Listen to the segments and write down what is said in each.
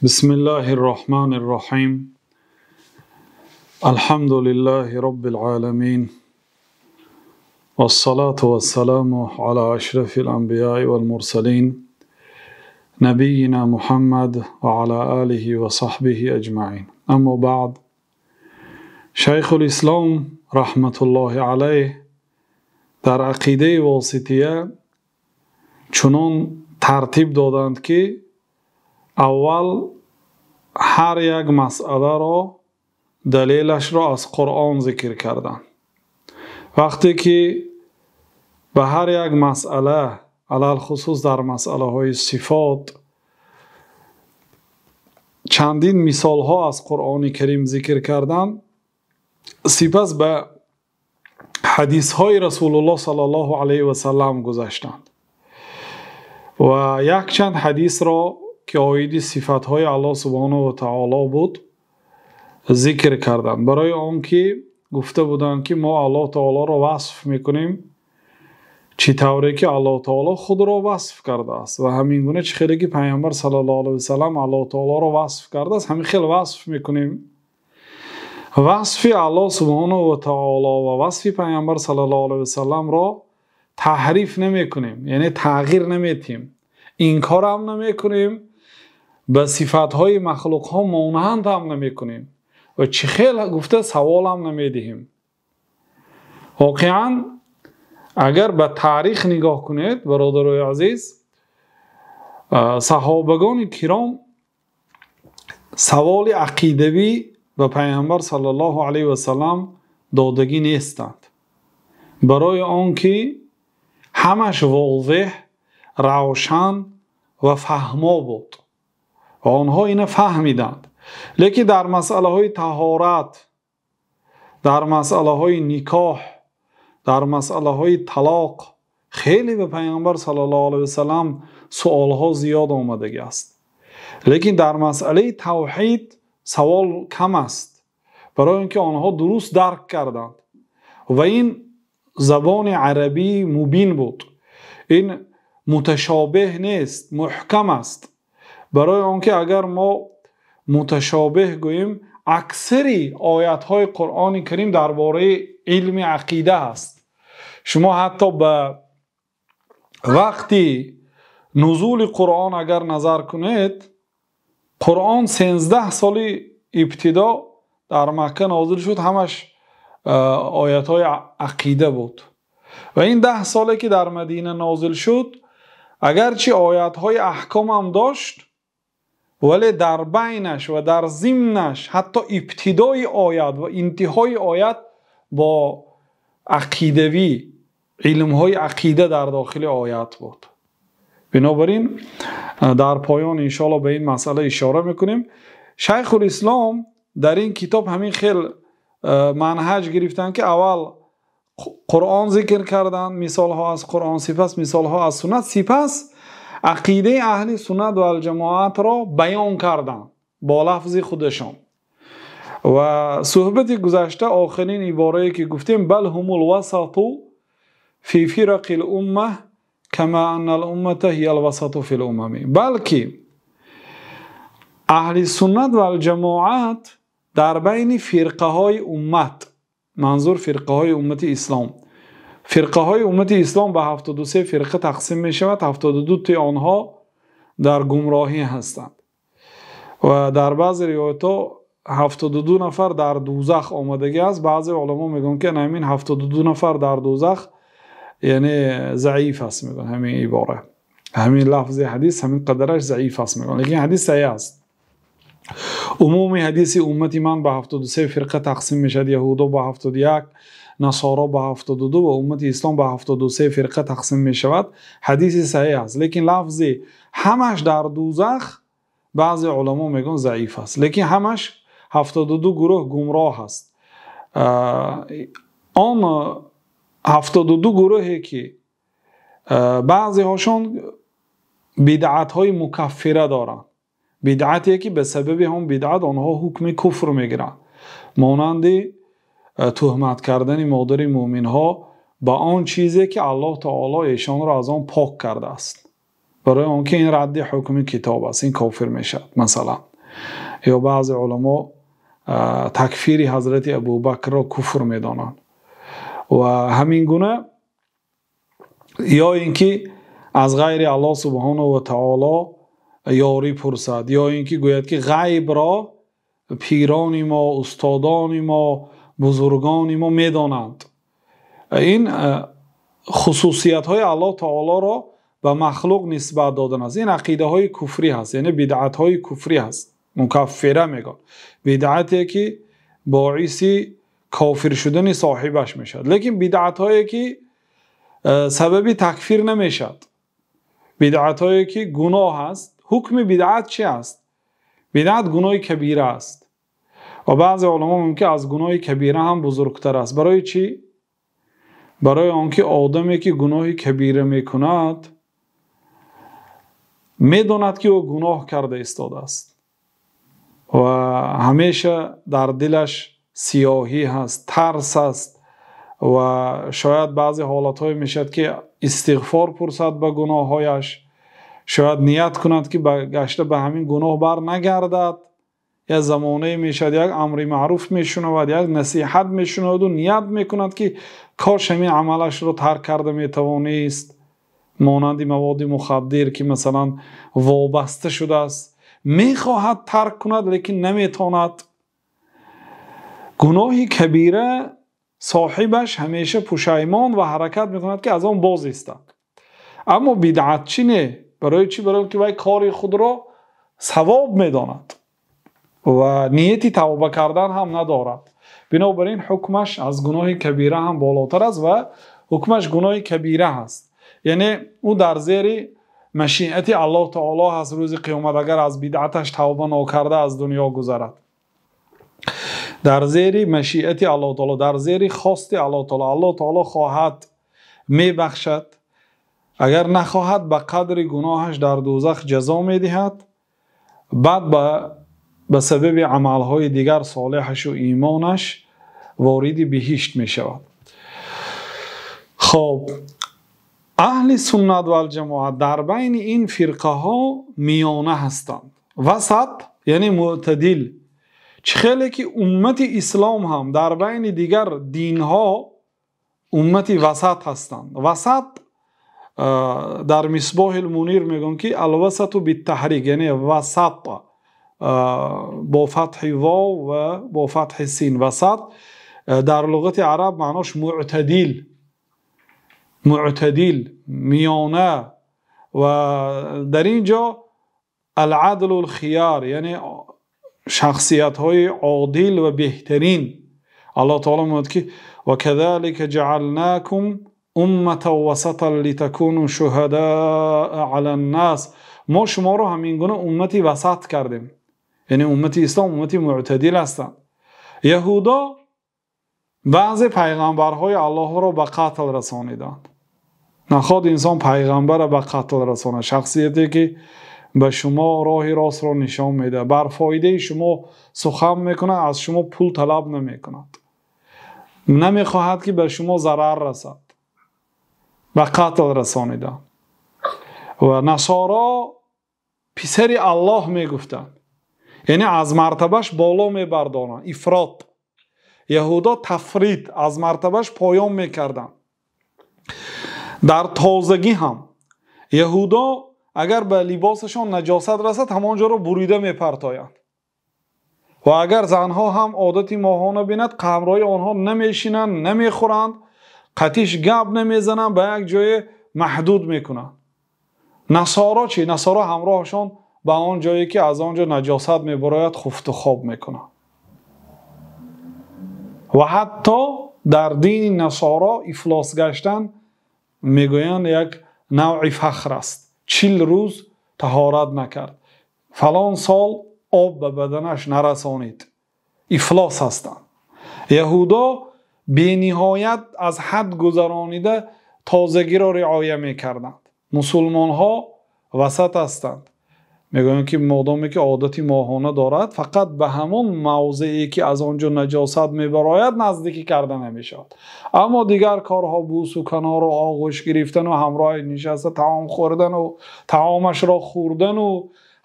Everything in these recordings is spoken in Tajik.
Бисмиллаҳир Роҳманир Роҳим. Алҳамду лиллаҳи Роббил оламин. Вассалату вассаламу ала ашрафил анбияи вал мурсалин. Набийина Муҳаммад ва ала олиҳи ва саҳбиҳи аҷмаин. Аммо баъд. Шайхул Ислом раҳматуллоҳи алайҳ дар ақидаи Восития чунон тартиб доданд, ки аввал ҳар як масъаларо далелашро аз Қуръон зикр карданд. Вақте ки ба ҳар як масъала, алалхусус дар масъалаҳои сифот, чандин мисолҳо аз Қуръони Карим зикр карданд, сипас ба ҳадисҳои Расулуллоҳ саллаллоҳу алайҳи васаллам гузаштанд ва якчанд ҳадисро, ки оиди сифатҳои Аллоҳ субҳонаҳу ва таоло буд, зикр карданд. Барои он ки гуфта буданд, ки мо Аллоҳ таолоро васф мекунем чӣ тавре ки Аллоҳ таоло худро васф кардааст ва ҳамин гуна чӣ хеле ки Пайғамбар саллаллоҳу алайҳи васаллам Аллоҳ таолоро васф кардааст, ҳамин хел васф мекунем. Васфи Аллоҳ субҳонаҳу ва таоло ва васфи Пайғамбар саллаллоҳу алайҳи васалламро таҳриф намекунем, яъне тағйир намедиҳем, инкор ҳам намекунем, ба сифатҳои махлуқҳо монанд ҳам намекунем ва чӣ хел гуфта савол ҳам намедиҳем. Воқеан агар ба таърих нигоҳ кунед, бародарои азиз, саҳобагони киром саволи ақидавӣ ба Пайғамбар саллаллоҳу алайҳи васаллам додагӣ нестанд, барои он ки ҳамаш возеҳ, равшан ва фаҳмо буд ва онҳо ина фаҳмиданд. Лекин дар масъалаҳои таҳорат, дар масъалаҳои никоҳ, дар масъалаҳои талоқ хеле ба Пайғамбар саллаллоҳу алайҳи васаллам суолҳо зиёд омадагӣ аст. Лекин дар масъалаи тавҳид савол кам аст, барои он ки онҳо дуруст дарк карданд ва ин забони арабии мубин буд, ин муташобеҳ нест, муҳкам аст. Барои он ки агар мо муташобеҳ гӯем, аксари оятҳои Қуръони Карим дар бораи илми ақида аст. Шумо ҳатто ба вақти нузули Қуръон агар назар кунед, Қуръон 13 соли ибтидо дар Макка нозил шуд, ҳамаш оятҳои ақида буд. Ва ин 10 соле ки дар Мадина нозил шуд, агарчи оятҳои аҳком ҳам дошт, вале дар байнаш ва дар зимнаш ҳатто ибтидои оят ва интиҳои оят бо ақидавӣ, илмҳои ақида дар дохили оят буд. Бинобар ин дар поён иншоаллоҳ ба ин масъала ишора мекунем. Шайхул Ислом дар ин китоб ҳамин хел манҳаҷ гирифтанд, ки аввал Қуръон зикр карданд, мисолҳо аз Қуръон, сипас мисолҳо аз суннат, сипас ақидаи аҳли суннат ва алҷамоатро баён карданд бо лафзи худашон. Ва суҳбати гузашта охирин иборае ки гуфтем, бал ҳумул васату фи фирақил умма кама аннал уммата ҳиял васату фил умами. Балки аҳли суннат ва алҷамоат дар байни фирқаҳои уммат, манзур фирқаҳои уммати ислом, фирқаҳои уммати ислом ба 73 фирқа тақсим мешавад, 72 тои онҳо дар гумроҳӣ ҳастанд ва дар баъзе ривоятҳо 72 нафар дар дӯзах омадагӣ аст. Баъзе уламо мегӯянд, ки ҳамин 72 нафар дар дӯзах, яъне заиф аст, мегӯянд ҳамин ибора, ҳамин лафзи ҳадис ҳамин қадараш заиф аст, мегӯянд, лекин ҳадис саҳеҳ аст. Умуми ҳадиси уммати ман ба 73 фирқа тақсим мешавад, яҳудо ба 71, насоро ба 72 ва уммати ислом ба 73 фирқа тақсим мешавад. Ҳадиси саҳеҳ аст, лекин лафзи ҳамаш дар дӯзах баъзе уламо мегӯянд заиф аст, лекин ҳамаш 72 гурӯҳ гумроҳ аст. Он 72 гурӯҳе ки баъзеҳошон бидъатҳои мукаффира доранд, бидъате ки ба сабаби ҳам бидъат онҳо ҳукми куфр мегиранд, монанди туҳмат кардани модари мӯъминҳо ба он чизе ки Аллоҳ таоло эшонро аз он пок кардааст. Барои он ки ин радди ҳукми китоб аст, ин кофир мешавад масалан. Ё баъзе уламо такфири ҳазрати Абӯбакрро куфр медонанд ва ҳамин гуна, ё инки аз ғайри Аллоҳ субҳонаҳу ва таъоло ёрӣ пурсад, ё инки гӯяд ки ғайбро пирони мо, устодони мо, бузургони мо медонанд. Ин хусусиятҳои Аллоҳ таъолоро ба махлуқ нисбат додан аст. Ин ақидаҳои куфрӣ ҳаст, яъне бидъатҳои куфрӣ ҳаст. Мукаффира мегӯянд. Бидъате ки боиси кофир шудани соҳибаш мешавад. Лекин бидъатҳое ки сабаби такфир намешавад, бидъатҳое ки гуноҳ аст. Ҳукми бидъат чӣ аст? Бидъат гуноҳи кабира аст ва баъзе уламо мегӯянд ки аз гуноҳи кабира ҳам бузургтар аст. Барои чӣ? Барои он ки одаме ки гуноҳи кабира мекунад медонад ки ӯ гуноҳ карда истодааст ва ҳамеша дар дилаш сиёҳӣ ҳаст, тарс аст ва шояд баъзе ҳолатҳое мешавад ки истиғфор пурсад ба гуноҳҳояш, шояд ният кунад ки гашта ба ҳамин гуноҳ бар нагардад. Як замонае мешавад як амри маъруф мешунавад, як насиҳат мешунавад ва ният мекунад ки кош ҳамин амалашро тарк карда метавонист, монанди маводи мухаддир ки масалан вобаста шудааст, мехоҳад тарк кунад лекин наметавонад. Гуноҳи кабира соҳибаш ҳамеша пушаймон ва ҳаракат мекунад ки аз он боз истад. Аммо бидъатчӣ не. Барои чӣ? Барои инки вай кори худро савоб медонад ва нияти тавба кардан ҳам надорад. Бинобар ин ҳукмаш аз гуноҳи кабира ҳам болотар аст ва ҳукмаш гуноҳи кабира аст. Яъне ӯ дар зери машиати Аллоҳ таъоло ҳаст рӯзи қиёмат агар аз бидъаташ тавба накарда аз дунё гузарад. Дар зери машиати Аллоҳ таъоло, дар зери хости Аллоҳ таъоло, Аллоҳ таъоло хоҳад мебахшад, агар нахоҳад ба қадри гуноҳаш дар дӯзах ҷазо медиҳад, баъд ба сабаби амалҳои дигар солеҳаш ва имонаш вориди биҳишт мешавад. Хоб, аҳли суннат вал ҷамоат дар байни ин фирқаҳо миёна ҳастанд. Васат яъне мӯътадил. Чӣ хеле ки уммати ислом ҳам дар байни дигар динҳо уммати васат ҳастанд. Васат дар Мисбоҳул Мунир мегӯянд ки алвасату биттаҳрик, яъне васат бо фатҳи вов ва бо фатҳи син. Васат дар луғати араб маънош мӯътадил, мӯътадил, миёна, ва дар ин ҷо алъадлул хияр, яъне шахсиятҳои одил ва беҳтарин. Аллоҳ таъоло мегӯяд ки ва казалика ҷаъалнакум умматан васатан литакуну шуҳадаа алан-нос. Мо шуморо ҳамин гуна уммати васат кардем. Яъне уммати ислом уммати мӯътадил ҳастанд. Яҳудо баъзе пайғамбарҳои Аллоҳро ба қатл расониданд. Нахоҳад инсон пайғамбарро ба қатл расонад, шахсияте ки ба шумо роҳи ростро нишон медиҳад, бар фоидаи шумо сухан мекунад, аз шумо пул талаб намекунад, намехоҳад ки ба шумо зарар расад, ба қатл расониданд. Ва насоро писари Аллоҳ мегуфтанд, яъне аз мартабаш боло мебардоранд, ифрот. Яҳудо тафрид, аз мартабаш поён мекарданд. Дар тозагӣ ҳам яҳудо агар ба либосашон наҷосат расад ҳамон ҷоро бурида мепартоянд. Ва агар занҳо ҳам одати моҳона бинад, қамрои онҳо намешинанд, намехӯранд, қатиш гап намезананд, ба як ҷое маҳдуд мекунанд. Насоро чӣ? Насоро ҳамроҳашон ба он ҷое ки аз он ҷо наҷосат мебарояд хуфту хоб мекунанд. Ва ҳатто дар дини насоро ифлос гаштан мегӯянд як навъи фахр аст. 40 рӯз таҳорат накард, фалон сол об ба баданаш нарасонид, ифлос ҳастанд. Яҳудо бениҳоят аз ҳад гузаронида тозагиро риоя мекарданд. Мусулмонҳо васат ҳастанд. Мегӯянд ки модоме ки одати моҳона дорад, фақат ба ҳамон мавзее ки аз он ҷо наҷосат мебарояд наздикӣ карда намешавад. Аммо дигар корҳо, бӯсу канор ва оғӯш гирифтан ва ҳамроҳ нишаста таом хӯрдан ва таомашро хӯрдан ва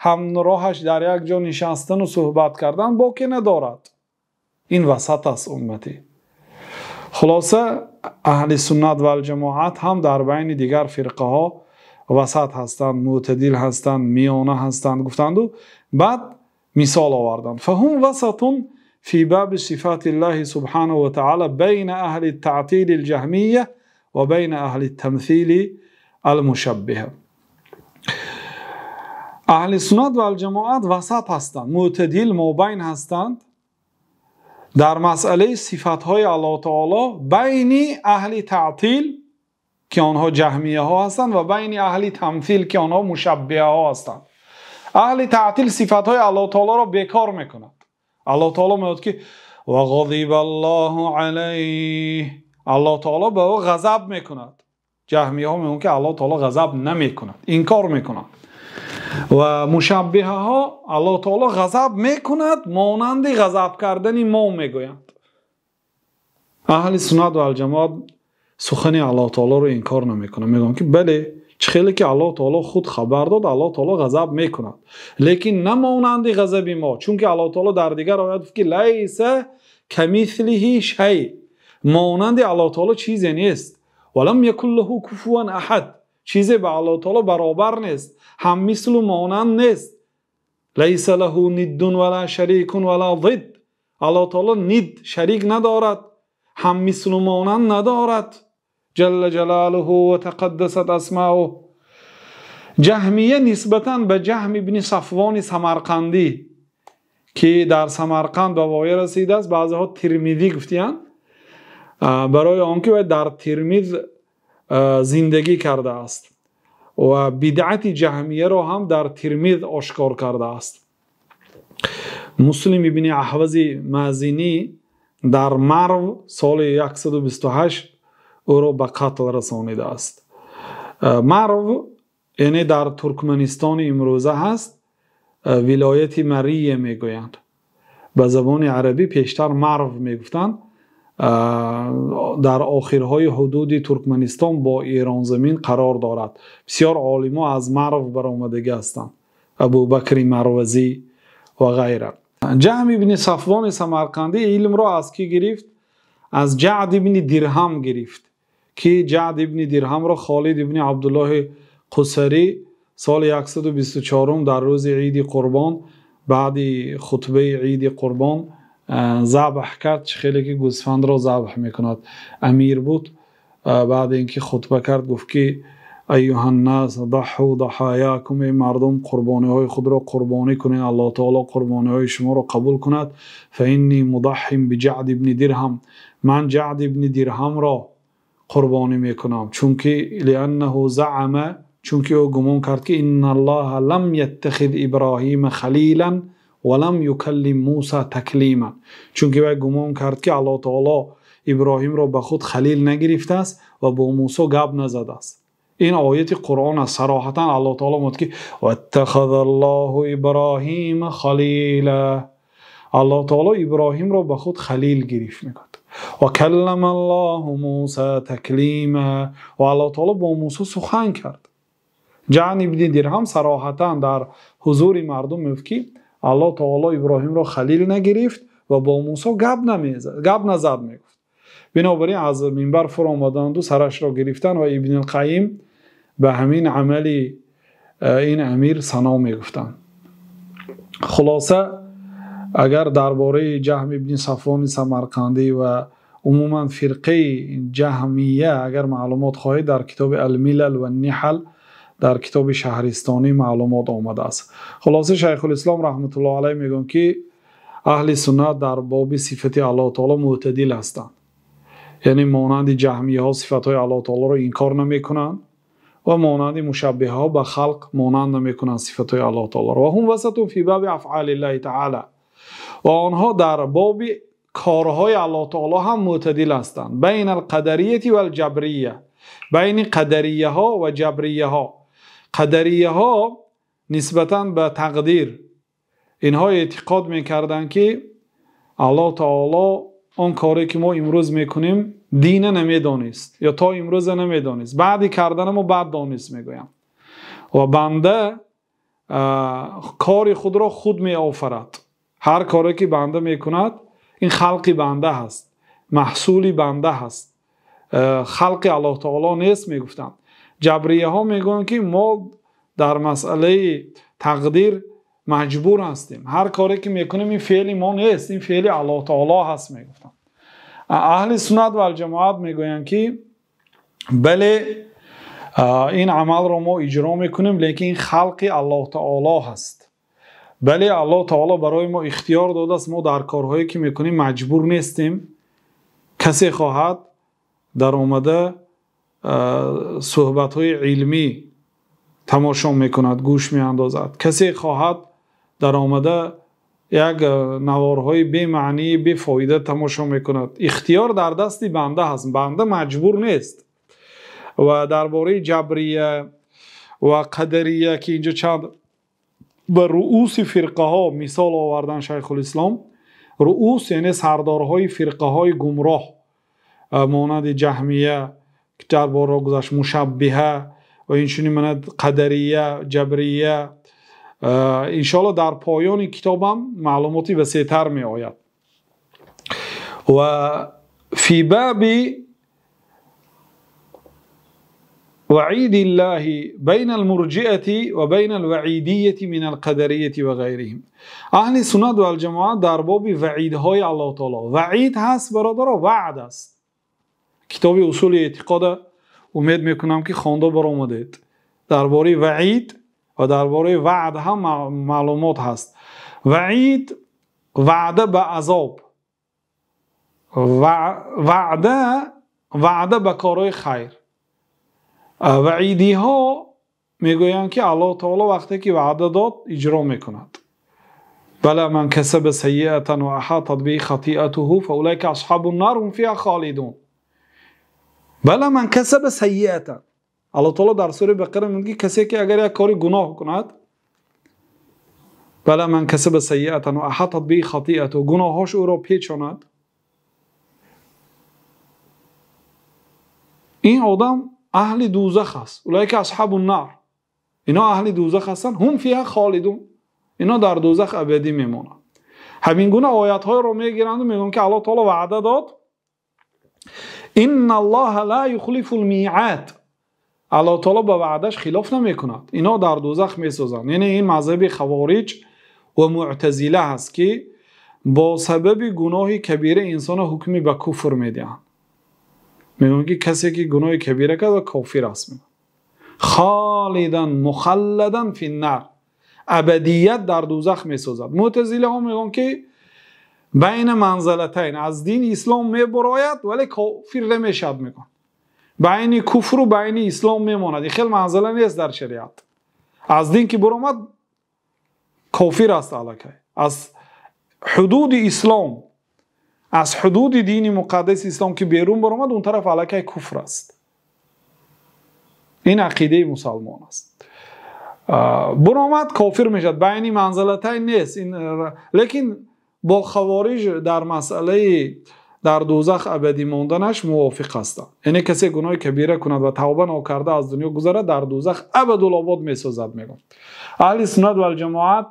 ҳамроҳаш дар як ҷо нишастан ва суҳбат кардан боке надорад. Ин васат аст умматӣ. Хулоса аҳли суннат вал ҷамоат ҳам дар байни дигар фирқаҳо васат ҳастанд, мӯътадил ҳастанд, миёна ҳастанд гуфтанд ва баъд мисол оварданд. فهم وسط في باب صفات الله سبحانه وتعالى بين أهل التعطيل الجهمية وبين أهل التمثيل المشبهة. аҳли суннат вал ҷамоат васат ҳастанд, мӯътадил мобайн ҳастанд дар масъалаи сифатҳои Аллоҳ таоло байни аҳли таътил ки онҳо ҷаҳмияҳо ҳастанд ва байни аҳли тамсил ки онҳо мушаббиҳаҳо ҳастанд. Аҳли таътил сифатҳои Аллоҳ таолоро бекор мекунад. Аллоҳ таоло мегӯяд ки ва ғазибаллоҳу алайҳ, Аллоҳ таоло ба ӯ ғазаб мекунад. Ҷаҳмияҳо мегӯянд ки Аллоҳ таоло ғазаб намекунад, инкор мекунад. Ва мушаббиҳаҳо Аллоҳ таоло ғазаб мекунад монанди ғазаб кардани мо мегӯянд. Аҳли суннат вал ҷамоат сухани Аллоҳ таолоро инкор намекунад. Мегӯянд ки бале, чӣ хеле ки Аллоҳ таоло худ хабар дод, Аллоҳ таоло ғазаб мекунад, лекин на монанди ғазаби мо, чунки Аллоҳ таоло дар дигар оят гуфт ки лайса камислиҳи шай, монанди Аллоҳ таоло чизе нест. Ва лам якун лаҳу куфуван аҳад, чизе ба Аллоҳ таоло баробар нест, ҳам мислу монанд нест. Лайса лаҳу ниддун ва ла шарикун ва ла зидд, Аллоҳ таоло нид шарик надорад, ҳам мислу монанд надорад. Ҷалла ҷалолуҳу ва тақаддасат асмауҳ. Ҷаҳмия нисбатан ба Ҷаҳм ибни Сафвони Самарқандӣ ки дар Самарқанд ба воя расидааст, баъзеҳо Термизӣ гуфтиянд, барои он ки вай дар Термиз зиндагӣ кардааст ва бидъати ҷаҳмияро ҳам дар Термиз ошкор кардааст. Муслим ибни Аҳвази Мазинӣ дар Марв соли 128 ӯро ба қатл расонидааст. Марв яъне дар Туркманистони имрӯза ҳаст, вилояти Мария мегӯянд. Ба забони арабӣ пештар Марв мегуфтанд. Дар охирҳои ҳудуди Туркманистон бо Эронзамин қарор дорад. Бисёр олимо аз Марв баромадагӣ ҳастанд, Абубакри Марвазӣ ва ғайра. Ҷаҳм ибни Сафвони Самарқандӣ илмро аз кӣ гирифт? Аз Ҷаъд ибни Дирҳам гирифт, ки Ҷаъд ибни Дирҳамро Холид ибни Абдуллоҳи Қусарӣ соли 124 дар рӯзи Иди Қурбон баъди хутбаи Иди Қурбон забҳ кард. Чӣ хеле ки гӯсфандро забҳ мекунад. Амир буд. Баъд инки хутба кард гуфт ки айюҳаннас даҳҳу даҳоякум, эй мардум қурбониҳои худро қурбонӣ кунед, Аллоҳ таоло қурбониҳои шуморо қабул кунад. фаинни мудаҳҳим биҷаъд ибни дирҳам, ман Ҷаъд ибни Дирҳамро қурбонӣ мекунам, чунки лианнаҳу заъама, чунки ӯ гумон кард ки инналлоҳа лам яттахиз Иброҳима халилан ва лам юкаллим Муса таклима, чунки вай гумон кард ки Аллоҳ таоло Иброҳимро ба худ халил нагирифтааст ва бо Мусо гап назадааст. Ин ояти Қуръон аст. Сароҳатан Аллоҳ таоло мегӯяд ки ваттахазаллоҳу Иброҳима халила, Аллоҳ таоло Иброҳимро ба худ халил гирифт мегӯяд. Ва калламаллоҳу Муса таклима, ва Аллоҳ таоло бо Мусо сухан кард. Ҷаъд ибни Дирҳам сароҳатан дар ҳузури мардум мегуфт ки Аллоҳ таоло Иброҳимро халил нагирифт ва бо Мусо гап назад мегуфт. Бинобар ин аз минбар фуромаданду сарашро гирифтанд ва Ибни Қайим ба ҳамин амали ин амир сано мегуфтанд. Хулоса агар дар бораи Ҷаҳм ибни Сафвони Самарқандӣ ва умуман фирқаи ҷаҳмия агар маълумот хоҳед, дар китоби Ал-Милал ва Ниҳал дар китоби Шаҳристонӣ маълумот омадааст. Хулоса Шайхулислом раҳматуллоҳ алайҳ мегӯянд ки аҳли суннат дар боби сифати Аллоҳ таоло мӯътадил ҳастанд, яъне монанди ҷаҳмияҳо сифатҳои Аллоҳ таолоро инкор намекунанд ва монанди мушаббиҳаҳо ба халқ монанд намекунанд сифатҳои Аллоҳ таолоро. Ва ҳум васатун фи баби афъалиллаҳи таъола, ва онҳо дар боби корҳои Аллоҳ таоло ҳам мӯътадил ҳастанд. Байна алқадарияти валҷабрия, байни қадарияҳо ва ҷабрияҳо. Қадарияҳо нисбатан ба тақдир, инҳо эътиқод мекарданд, ки Аллоҳ таоло он коре ки мо имрӯз мекунем дина намедонист ё то имрӯза намедонист, баъди кардана мо баъд донист мегӯям. Ва банда кори худро худ меофарад. Ҳар коре ки банда мекунад ин халқи банда ҳаст, маҳсули банда ҳаст, халқи Аллоҳ таоло нест мегуфтанд. Ҷабрияҳо мегӯянд, ки мо дар масъалаи тақдир маҷбур ҳастем, ҳар коре ки мекунем ин феъли мо нест, ин феъли Аллоҳ таоло ҳаст мегуфтанд. Аҳли суннат ва ҷамоат мегӯянд, ки бале, ин амалро мо иҷро мекунем, лекин ин халқи Аллоҳ таоло ҳаст. Бале, Аллоҳ таоло барои мо ихтиёр додааст, мо дар корҳое ки мекунем маҷбур нестем. Касе хоҳад дар омада суҳбатҳои илмӣ тамошо мекунад, гӯш меандозад. Касе хоҳад дар омада як наворҳои бемаънӣ, бефоида тамошо мекунад. Ихтиёр дар дасти банда ҳаст, банда маҷбур нест. Ва дар бораи ҷабрия ва қадария, ки инҷо чанд ба руъуси фирқаҳо мисол овардан Шайхулислом, руъус яъне сардорҳои фирқаҳои гумроҳ, монанди ҷаҳмия, ки дар бора гузашт, мушаббиҳа ва инчунин монанд қадария, ҷабрия. Иншоаллоҳ дар поёни китобам маълумоти васеътар меояд. Ва фи баби وعيد الله بين المرجئة وبين الوعيدية من القدرية وغيرهم. اهل سنت و الجماعت در باب وعیدهای الله تعالی، وعید هست برادرها، وعد است. کتاب اصول اعتقاد امید میکنم که خوانده برآمدید. درباره وعید و درباره وعد هم معلومات هست. وعید وعده به عذاب، وعده به کارهای خیر. وعیدی ها میگویند که الله تعالی وقتی که وعده داد اجرا میکند. بلا من کسب سیئة و احاطت به خطیئته فاولئک اصحاب النار هم فیها خالدون. بلا من کسب سیئة، الله تعالی در سوره بقره میگه کسی که اگر یک کاری گناه کند، بلا من کسب سیئة و احاطت به خطیئته، گناهاش او را پیچاند، این آدم اهل دوزخ است. اولئک اصحاب النار، اینا اهل دوزخ هستند، هم فیها خالدون، اینا در دوزخ ابدی میمونند. همین گونه آیات های رو میگیرند و میگن که الله تعالی وعده داد، ان الله لا یخلف المیعاد، الله تعالی با وعدهش خلاف نمیکند، اینا در دوزخ میسوزند. یعنی این مذهب خوارج و معتزله هست که با سبب گناه کبیره انسان حکمی به کفر میدهند. میگن که کسی که گناه کبیره کرد کافر است، خالدا مخلدا فی النار، ابدیت در دوزخ میسوزد. معتزله ها میگن که بین منزلتین، از دین اسلام میبراید ولی کافر نمیشد، میگن بین کفر و بین اسلام میماند. این خیلی منزله نیست در شریعت. از دین که برآمد کافر است، علاکه از حدود اسلام، از حدود دین مقدس اسلام که بیرون برآمد اون طرف علاکه کفر است. این عقیده مسلمان است. برآمد کافر میشد، بین منزلتین نیست این. لیکن با خوارج در مسئله در دوزخ ابدی ماندنش موافق هستند. یعنی کسی گناه کبیره کند و توبه نکرده از دنیا گذرد، در دوزخ ابدالآباد میسوزد. میگم اهل سنت و الجماعت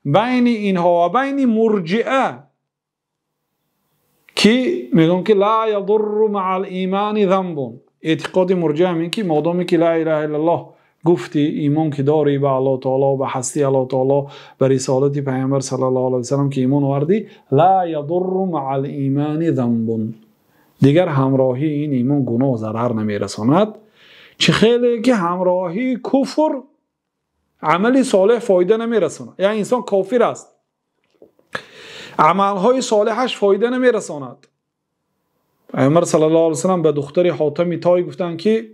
بین اینها و بین مرجئه که میگن که لا یضر مع الایمان ذنب، اعتقاد مرجئه این که مادامی که لا اله الا الله گفتی، ایمان که داری به الله تعالی، به هستی الله تعالی، به رسالت پیامبر صلی الله علیه و سلم که ایمان آوردی، لا یضر مع الایمان ذنب، دیگر همراهی این ایمان گناه ضرر نمیرساند. چه خیلی که همراهی کفر عمل صالح فایده نمیرساند. یعنی انسان کافر است، عملهای صالحش فایده نمیرساند. پیامبر صلی الله علیه و سلم به دختر حاتم طایی گفتند که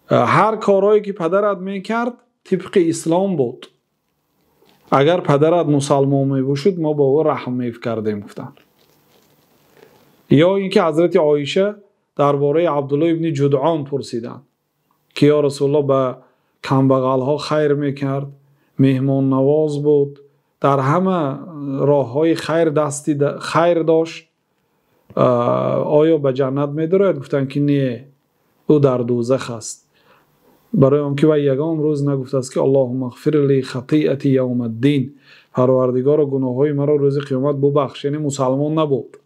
هر کارهایی که پدرت میکرد طبق اسلام بود، اگر پدرت مسلمان میباشد ما با او رحم میکردیم، گفتند. یا اینکه حضرت عایشه درباره عبدالله ابن جدعان پرسیدند که یا رسول الله به کمبغلها خیر میکرد، меҳмоннавоз буд, дар ҳама роҳҳои хайр дасти хайр дошт, оё ба ҷаннат медарояд? Гуфтанд ки не, ӯ дар дӯзах аст. Барои он ки вай ягон рӯз нагуфтааст ки Аллоҳумма ғфир ли хатиати явмаддин, Парвардигоро гуноҳҳои маро рӯзи қиёмат бубахш. Яъне мусалмон набуд.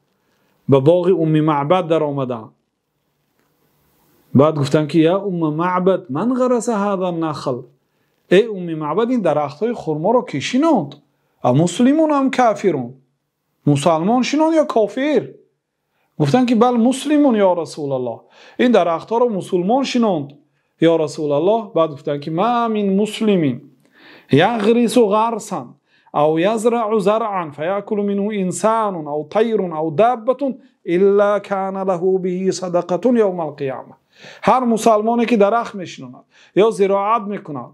Ба боғи Умми Маъбад даромаданд. Баъд гуфтанд ки я Умма Маъбад ман ғараса ҳаза нахл, эй Умми Маъбад, ин дарахтҳои хурморо ки шинонд? А муслимун ам кафирун, мусалмон шинонд ё кофир? Гуфтанд ки бал муслимун ё Расулаллоҳ, ин дарахтҳоро мусулмон шинонд ё Расулаллоҳ. Баъд гуфтанд ки ма мин муслимин яғрису ғарсан ав язрау заръан фаякулу минҳу инсанун ав тайрун ав даббатун илла кана лаҳу биҳи садақатун явма алқияма. Ҳар мусалмоне ки дарахт мешинонад ё зироат мекунад,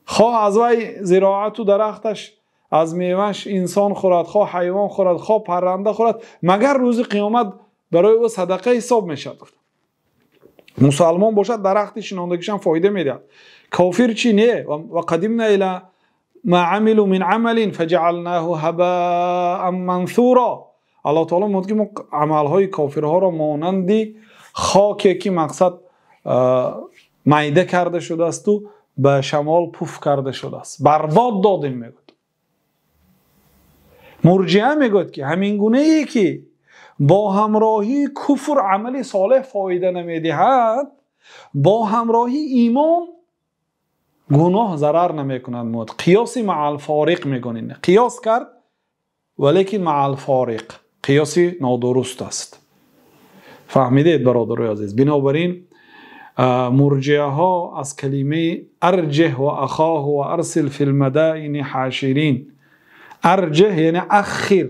хоҳ аз вай зироату дарахташ аз меваш инсон хӯрад, хоҳ ҳайвон хӯрад, хоҳ парранда хӯрад, магар рӯзи қиёмат барои ӯ садақа ҳисоб мешавад. Мусалмон бошад, дарахти шинондагишам фоида медиҳад. Кофир чӣ? Не. Ва қадимна ила ма амилу мин амалин фаҷаалнаху ҳабаан мансура. Аллоҳ таоло мегӯяд ки мо амалҳои кофирҳоро монанди хоке ки мақсад майда карда шудаасту ба шамол пуф карда шудааст, барбод додем, мегӯяд. Мурҷиа мегӯяд ки ҳамин гунае ки бо ҳамроҳии куфр амали солеҳ фоида намедиҳад, бо ҳамроҳии имон гуноҳ зарар намекунад. Мегӯяд қиёси маъалфориқ мегӯнем. Қиёс кард, валекин маъалфориқ қиёси нодуруст аст. Фаҳмидед, бародарои азиз? Бинобар ин мурҷиаҳо аз калимаи арҷеҳ ва ахоҳу ва арсил фил мадаини ҳоширин, арҷеҳ яъне ахир,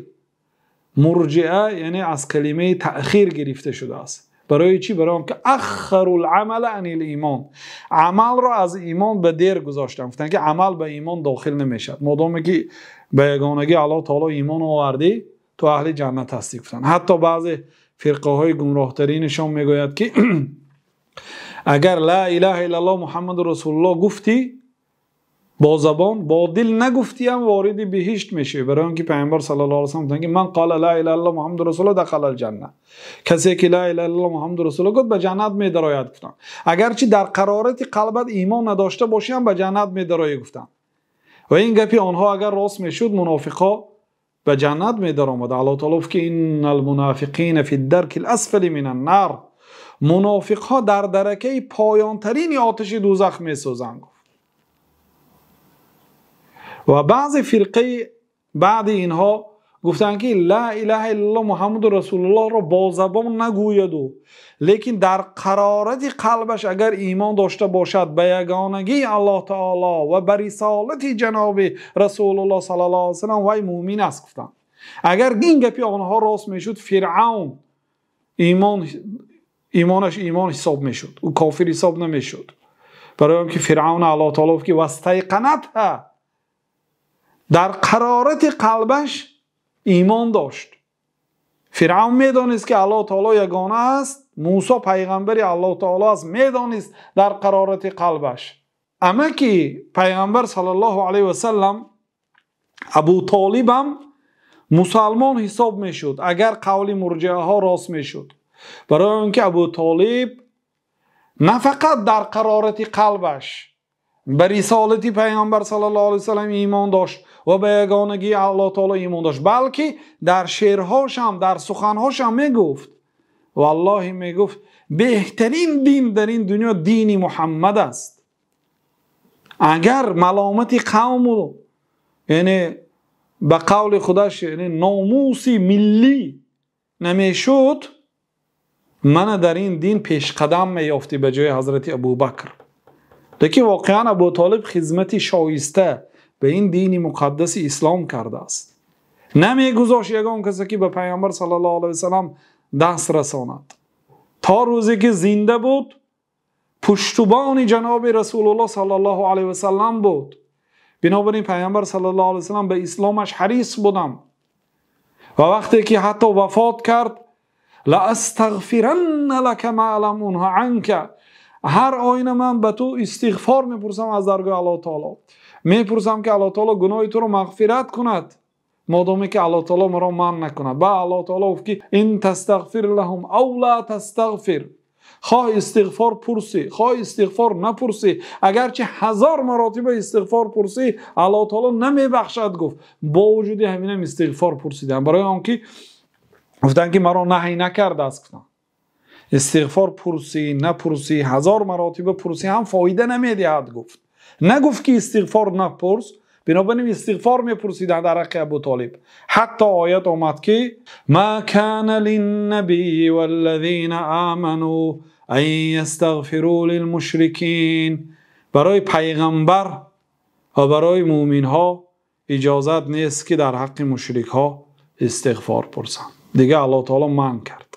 мурҷиа яъне аз калимаи таъхир гирифта шудааст. Барои чӣ? Барои он ки ахару л-амала ани л-имон, амалро аз имон ба дер гузоштанд. Гуфтанд ки амал ба имон дохил намешавад. Модоме ки ба ягонагии Аллоҳ таоло имон овардӣ, ту аҳли ҷаннат ҳастӣ, гуфтанд. Ҳатто баъзе фирқаҳои гумроҳтаринашон мегӯяд ки агар ла илаҳа иллаллоҳ Муҳаммаду расулуллоҳ гуфтӣ бо забон, бо дил нагуфтӣ ҳам вориди биҳишт мешавӣ. Барои он ки Пайғамбар саллаллоҳу алайҳи васаллам гуфтанд ки ман қала ла илаҳа иллаллоҳ Муҳаммаду расулуллоҳ дахалал ҷанна, касе ки ла илаҳа иллаллоҳ Муҳаммаду расулуллоҳ гуфт ба ҷаннат медарояд, гуфтанд. Агарчи дар қарорати қалбат имон надошта бошӣ ҳам ба ҷаннат медароӣ, гуфтанд. Ва ин гапи онҳо агар рост мешуд, мунофиқҳо ба ҷаннат медаромад. Аллоҳ таоло гуфт ки иннал мунофиқина фи даркил асфали минан нар, мунофиқҳо дар даракаи поёнтарини оташи дӯзах месӯзанд. Ва баъзе фирқаи баъди инҳо гуфтанд ки ла илаҳа иллаллоҳ Муҳаммаду расулуллоҳро бо забон нагӯяду, лекин дар қарорати қалбаш агар имон дошта бошад ба ягонагии Аллоҳ таоло ва ба рисолати ҷаноби Расулуллоҳ саллаллоҳу алайҳи васаллам, вай мӯмин аст, гуфтанд. Агар ин гапи онҳо рост мешуд, Фиръавн имонаш имон ҳисоб мешуд, ӯ кофир ҳисоб намешуд. Барои он ки Фиръавн Аллоҳ таоло гуфт ки вастайқанатҳа, дар қарорати қалбаш имон дошт. Фиръавн медонист ки Аллоҳ таоло ягона аст, Мусо пайғамбари Аллоҳ таоло аст, медонист дар қарорати қалбаш. Аммо ки пайғамбар саллаллоҳу алайҳи васаллам Абу Толибам мусалмон ҳисоб мешуд агар қавли мурҷиаҳо рост мешуд. Барои он ки Абу Толиб на фақат дар қарорати қалбаш ба рисолати пайғамбар саллаллоҳу алайҳи васаллам имон дошт ва ба ягонагии Аллоҳ таоло имон дошт, балки дар шеърҳошам, дар суханҳошам мегуфт, валлоҳи мегуфт, беҳтарин дин дар ин дунё дини Муҳаммад аст. Агар маломати қавму, яъне ба қавли худаш, яъне номуси миллӣ намешуд, мана дар ин дин пешқадам меёфтӣ ба ҷои ҳазрати Абубакр. Лекин воқеан Абу Толиб хизмати шоиста ба ин дини муқаддаси ислом кардааст. Намегузошт ягон касе ки ба Пайғамбар саллаллоҳу алайҳи васаллам даст расонад. То рӯзе ки зинда буд, пуштубони ҷаноби Расулуллоҳ саллаллоҳу алайҳи васаллам буд. Бинобар ин Пайғамбар саллаллоҳу алайҳи васаллам ба исломаш ҳарис будам. Ва вақте ки ҳатто вафот кард, ла астағфиранна лака ма лам унҳа анка, ҳар оина ман ба ту истиғфор мепурсам аз даргоҳи Аллоҳ таоло. Мепурсам ки Аллоҳ таоло гуноҳи туро мағфират кунад, модоме ки Аллоҳ таоло маро манъ накунад. Ба Аллоҳ таоло гуфт ки ин тастағфир лаҳум ав ла тастағфир, хоҳ истиғфор пурсӣ, хоҳ истиғфор напурсӣ, агарчи 1000 маротиба истиғфор пурсӣ, Аллоҳ таоло намебахшад гуфт. Бо вуҷуди ҳамин ҳам истиғфор пурсидам, барои он ки гуфтанд ки маро наҳй накардааст. Гуфтанд истиғфор пурсӣ напурсӣ, 1000 маротиба пурсӣ ҳам фоида намедиҳад гуфт. Нагуфт ки истиғфор напурс, бинобар ин истиғфор мепурсиданд дар ҳаққи Абу Толиб. Ҳатто оят омад ки ма кана линнабийи валлазина аману ан ястағфиру лилмушрикин, барои пайғамбар ва барои мӯъминҳо иҷозат нест ки дар ҳаққи мушрикҳо истиғфор пурсанд. Дигар Аллоҳ таоло манъ кард,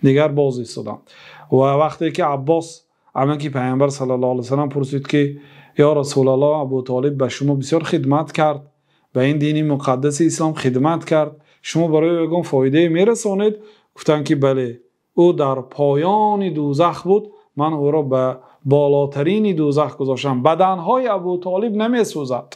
дигар боз истоданд. Ва вақте ки Аббос амаки пайғамбар саллаллоҳу алайҳи васаллам пурсид ки ё Расулаллоҳ, Абу Толиб ба шумо бисёр хидмат кард, ба ин дини муқаддаси ислом хидмат кард, шумо барои ягон фоидае мерасонед? Гуфтанд ки бале, ӯ дар поёни дӯзах буд, ман ӯро ба болотарини дӯзах гузоштам. Баданҳои Абу Толиб намесӯзад,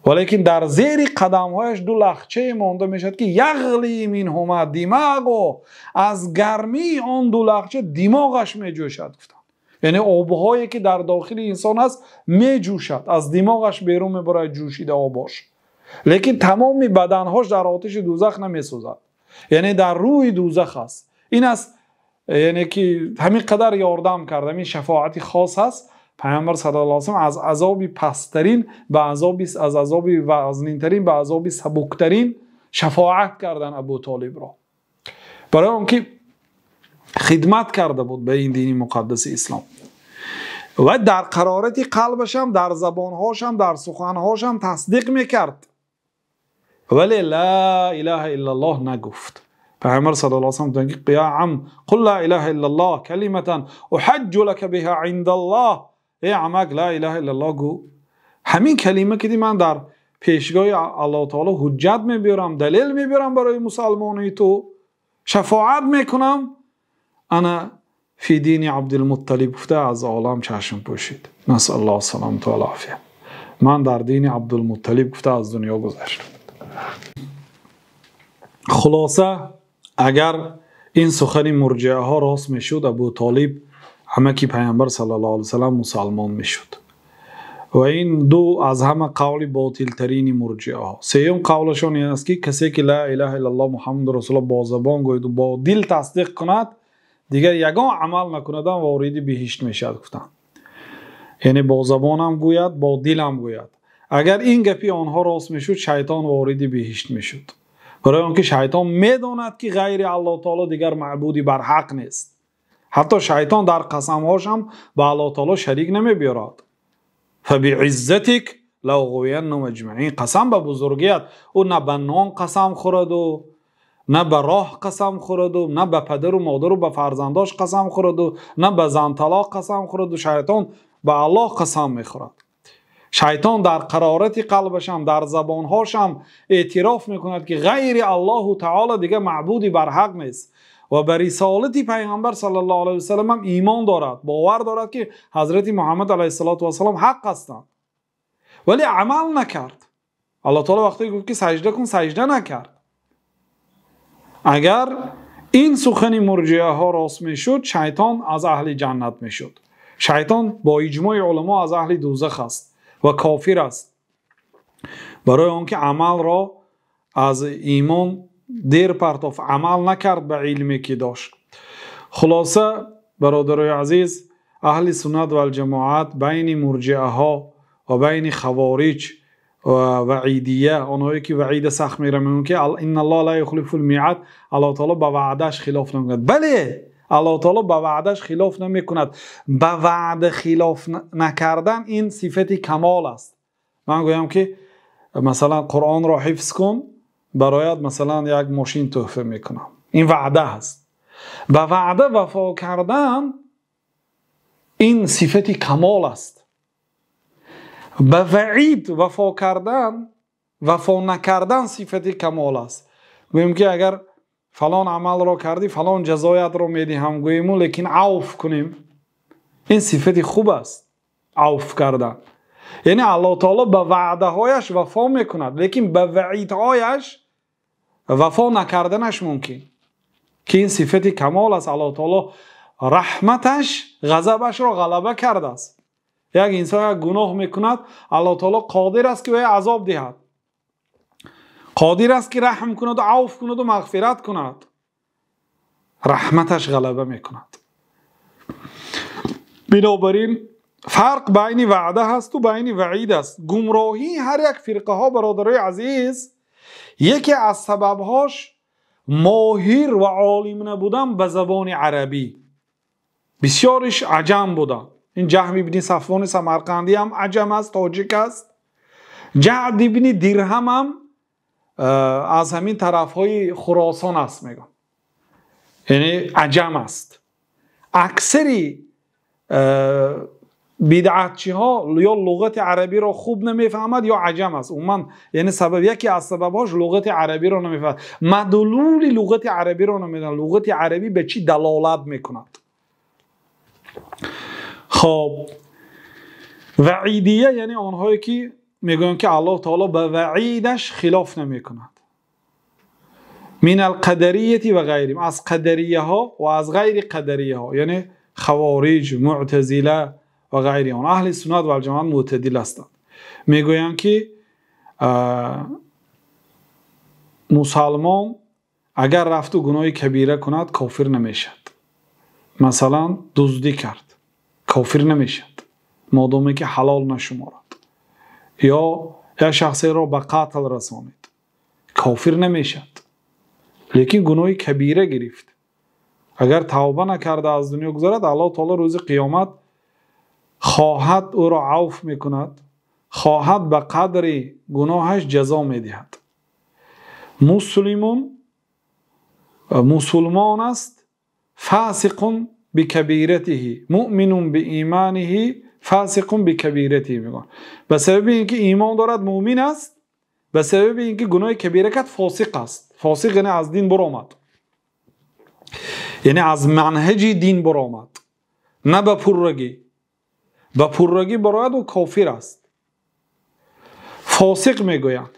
валекин дар зери қадамҳояш ду лахчае монда мешавад ки яғли минҳума димағу, аз гармии он ду лахча димоғаш меҷӯшад. Гуфтанд яъне обҳое ки дар дохили инсон аст меҷӯшад, аз димоғаш берун мебарад ҷӯшида обош, лекин тамоми баданҳош дар оташи дӯзах намесӯзад, яъне дар рӯи дӯзах аст. Ин аст, яъне ки ҳамин қадар ёрдам кард, ҳамин шафоати хос аст. Пайғамбар саллаллоҳу алайҳи васаллам аз азоби пасттарин ба азоби, аз азоби вазнинтарин ба азоби сабуктарин шафоат кардан Абу Толибро, барои он ки хидмат карда буд ба ин дини муқаддаси ислом ва дар қарорати қалбашам, дар забонҳошам, дар суханҳошам тасдиқ мекард, вале ла илаҳа иллаллоҳ нагуфт. Пайғамбар саллаллоҳу алайҳи васаллам гуфтанд ки я ам қул ла илаҳа иллаллоҳ калиматан уҳаҷҷу лака биҳа индаллоҳ, эй амак ла илаҳа иллаллоҳ гӯ, ҳамин калима ки ман дар пешгоҳи Аллоҳ таоло ҳуҷҷат мебиёрам, далел мебиёрам барои мусалмонии ту, шафоат мекунам. Ана фи дини Абдулмутталиб гуфта аз олам чашм пӯшид. Насаллоҳу саламату вал офия. Ман дар дини Абдулмутталиб гуфта аз дунё гузаштам. Хулоса, агар ин сухани мурҷиаҳо рост мешуд, Абу Толиб амаки пайғамбар саллаллоҳу алайҳи васаллам мусалмон мешуд. Ва ин ду аз ҳама қавли ботилтарини мурҷиаҳо. Сеюм қавлашон ин аст ки касе ки ла илаҳа иллаллоҳ Муҳаммаду расулуллоҳ бо забон гӯяду бо дил тасдиқ кунад, дигар ягон амал накунадам вориди биҳишт мешавад гуфтанд. Яъне бо забонам гӯяд, бо дилам гӯяд. Агар ин гапи онҳо рост мешуд, шайтон вориди биҳишт мешуд. Барои он ки шайтон медонад ки ғайри Аллоҳ таоло дигар маъбуди барҳақ нест. Ҳатто шайтон дар қасамҳош ҳам ба Аллоҳ таоло шарик намебиёрад. Фабииззатик лауғвияннahum аҷмаин, қасам ба бузургият. Ӯ на ба нон қасам хӯраду, на ба роҳ қасам хӯраду, на ба падару модару ба фарзандош қасам хӯраду, на ба занталоқ қасам хӯраду. Шайтон ба Аллоҳ қасам мехӯрад. Шайтон дар қарорати қалбашам, дар забонҳошам эътироф мекунад ки ғайри Аллоҳу таоло дигар маъбуди барҳақ нест ва ба рисолати пайғамбар саллаллоҳу алайҳи васаллам ҳам имон дорад, бовар дорад ки ҳазрати Муҳаммад алайҳиссалоту вассалом ҳақ ҳастанд, вале амал накард. Аллоҳ таоло вақте гуфт ки саҷда кун, саҷда накард. Агар ин сухани мурҷиаҳо рост мешуд, шайтон аз аҳли ҷаннат мешуд. Шайтон бо иҷмои уламо аз аҳли дӯзах аст ва кофир аст, барои он ки амалро аз имон дер партофт, амал накард ба илме ки дошт. Хулоса, бародарои азиз, аҳли суннат валҷамоат байни мурҷиаҳо ва байни хавориҷ ва ваъидия, онҳое ки ваъида сахт мераванд, ки инналлоҳа ла юхлифул миъад, Аллоҳ таоло ба ваъдаш хилоф намекунад. Бале, Аллоҳ таоло ба ваъдаш хилоф намекунад. Ба ваъда хилоф накардан ин сифати камол аст. Ман гӯям ки масалан Қуръонро ҳифз кун, барояд масалан як мошин тӯҳфа мекунам. Ин ваъда аст. Ба ваъда вафо кардан ин сифати камол аст. Ба ваъид вафо кардан, вафо накардан сифати камол аст. Гӯем ки агар фалон амалро кардӣ, фалон ҷазоятро медиҳам, гӯему лекин авф кунем, ин сифати хуб аст, авф кардан. Яъне Аллоҳ таоло ба ваъдаҳояш вафо мекунад, лекин ба ваъидҳояш вафо накарданаш мумкин, ки ин сифати камол аст. Аллоҳ таоло раҳматаш ғазабашро ғалаба кардааст. Як инсон як гуноҳ мекунад, Аллоҳ таоло қодир аст ки вай азоб диҳад, қодир аст ки раҳм кунад ва авф кунад ва мағфират кунад. Раҳматаш ғалаба мекунад. Бинобар ин фарқ байни ваъда ҳаст ва байни ваъид аст. Гумроҳии ҳар як фирқаҳо, бародарои азиз, яке аз сабабҳош моҳир ва олим набудан ба забони арабӣ. Бисёриш аҷам буданд. Ин Ҷаҳм ибни Сафвони Самарқандӣ ҳам аҷам аст, тоҷик аст. Ҷаъд ибни Дирҳам ҳам аз ҳамин тарафҳои Хуросон аст, мегӯям, яъне аҷам аст. Аксари бидъатчиҳо ё луғати арабиро хуб намефаҳмад ё аҷам аст. Умуман, яъне сабаб, яке аз сабабҳош луғати арабиро намефаҳмад, мадлули луғати арабиро намедонад, луғати арабӣ ба чӣ далолат мекунад. Хоб, ваъидия яъне онҳое ки мегӯянд ки Аллоҳ таоло ба ваъидаш хилоф намекунад. Мин алқадарияти ва ғайрим, аз қадарияҳо ва аз ғайри қадарияҳо, яъне хавориҷ, муътазила ва ғайри он. Аҳли суннат ва ҷамоат мӯътадил ҳастанд. Мегӯянд ки мусалмон агар рафту гуноҳи кабира кунад, кофир намешавад. Масалан, дуздӣ кард, кофир намешавад, модоме ки ҳалол нашуморад. Ё як шахсеро ба қатл расонид, кофир намешавад, лекин гуноҳи кабира гирифт. Агар тавба накарда аз дунё гузарад, Аллоҳ таоло рӯзи қиёмат хоҳад ӯро авф мекунад, хоҳад ба қадри гуноҳаш ҷазо медиҳад. Муслимун мусулмон аст, фасиқун бикабиратиҳи, муъминун бииманиҳи, фасиқун бикабиратиҳи мегӯянд. Ба сабаби ин ки имон дорад муъмин аст, ба сабаби ин ки гуноҳи кабира кард фосиқ аст. Фосиқ яъне аз дин баромад, яъне аз манҳаҷи дин баромад, на ба пуррагӣ. Ба пуррагӣ барояд, ӯ кофир аст, фосиқ мегӯянд.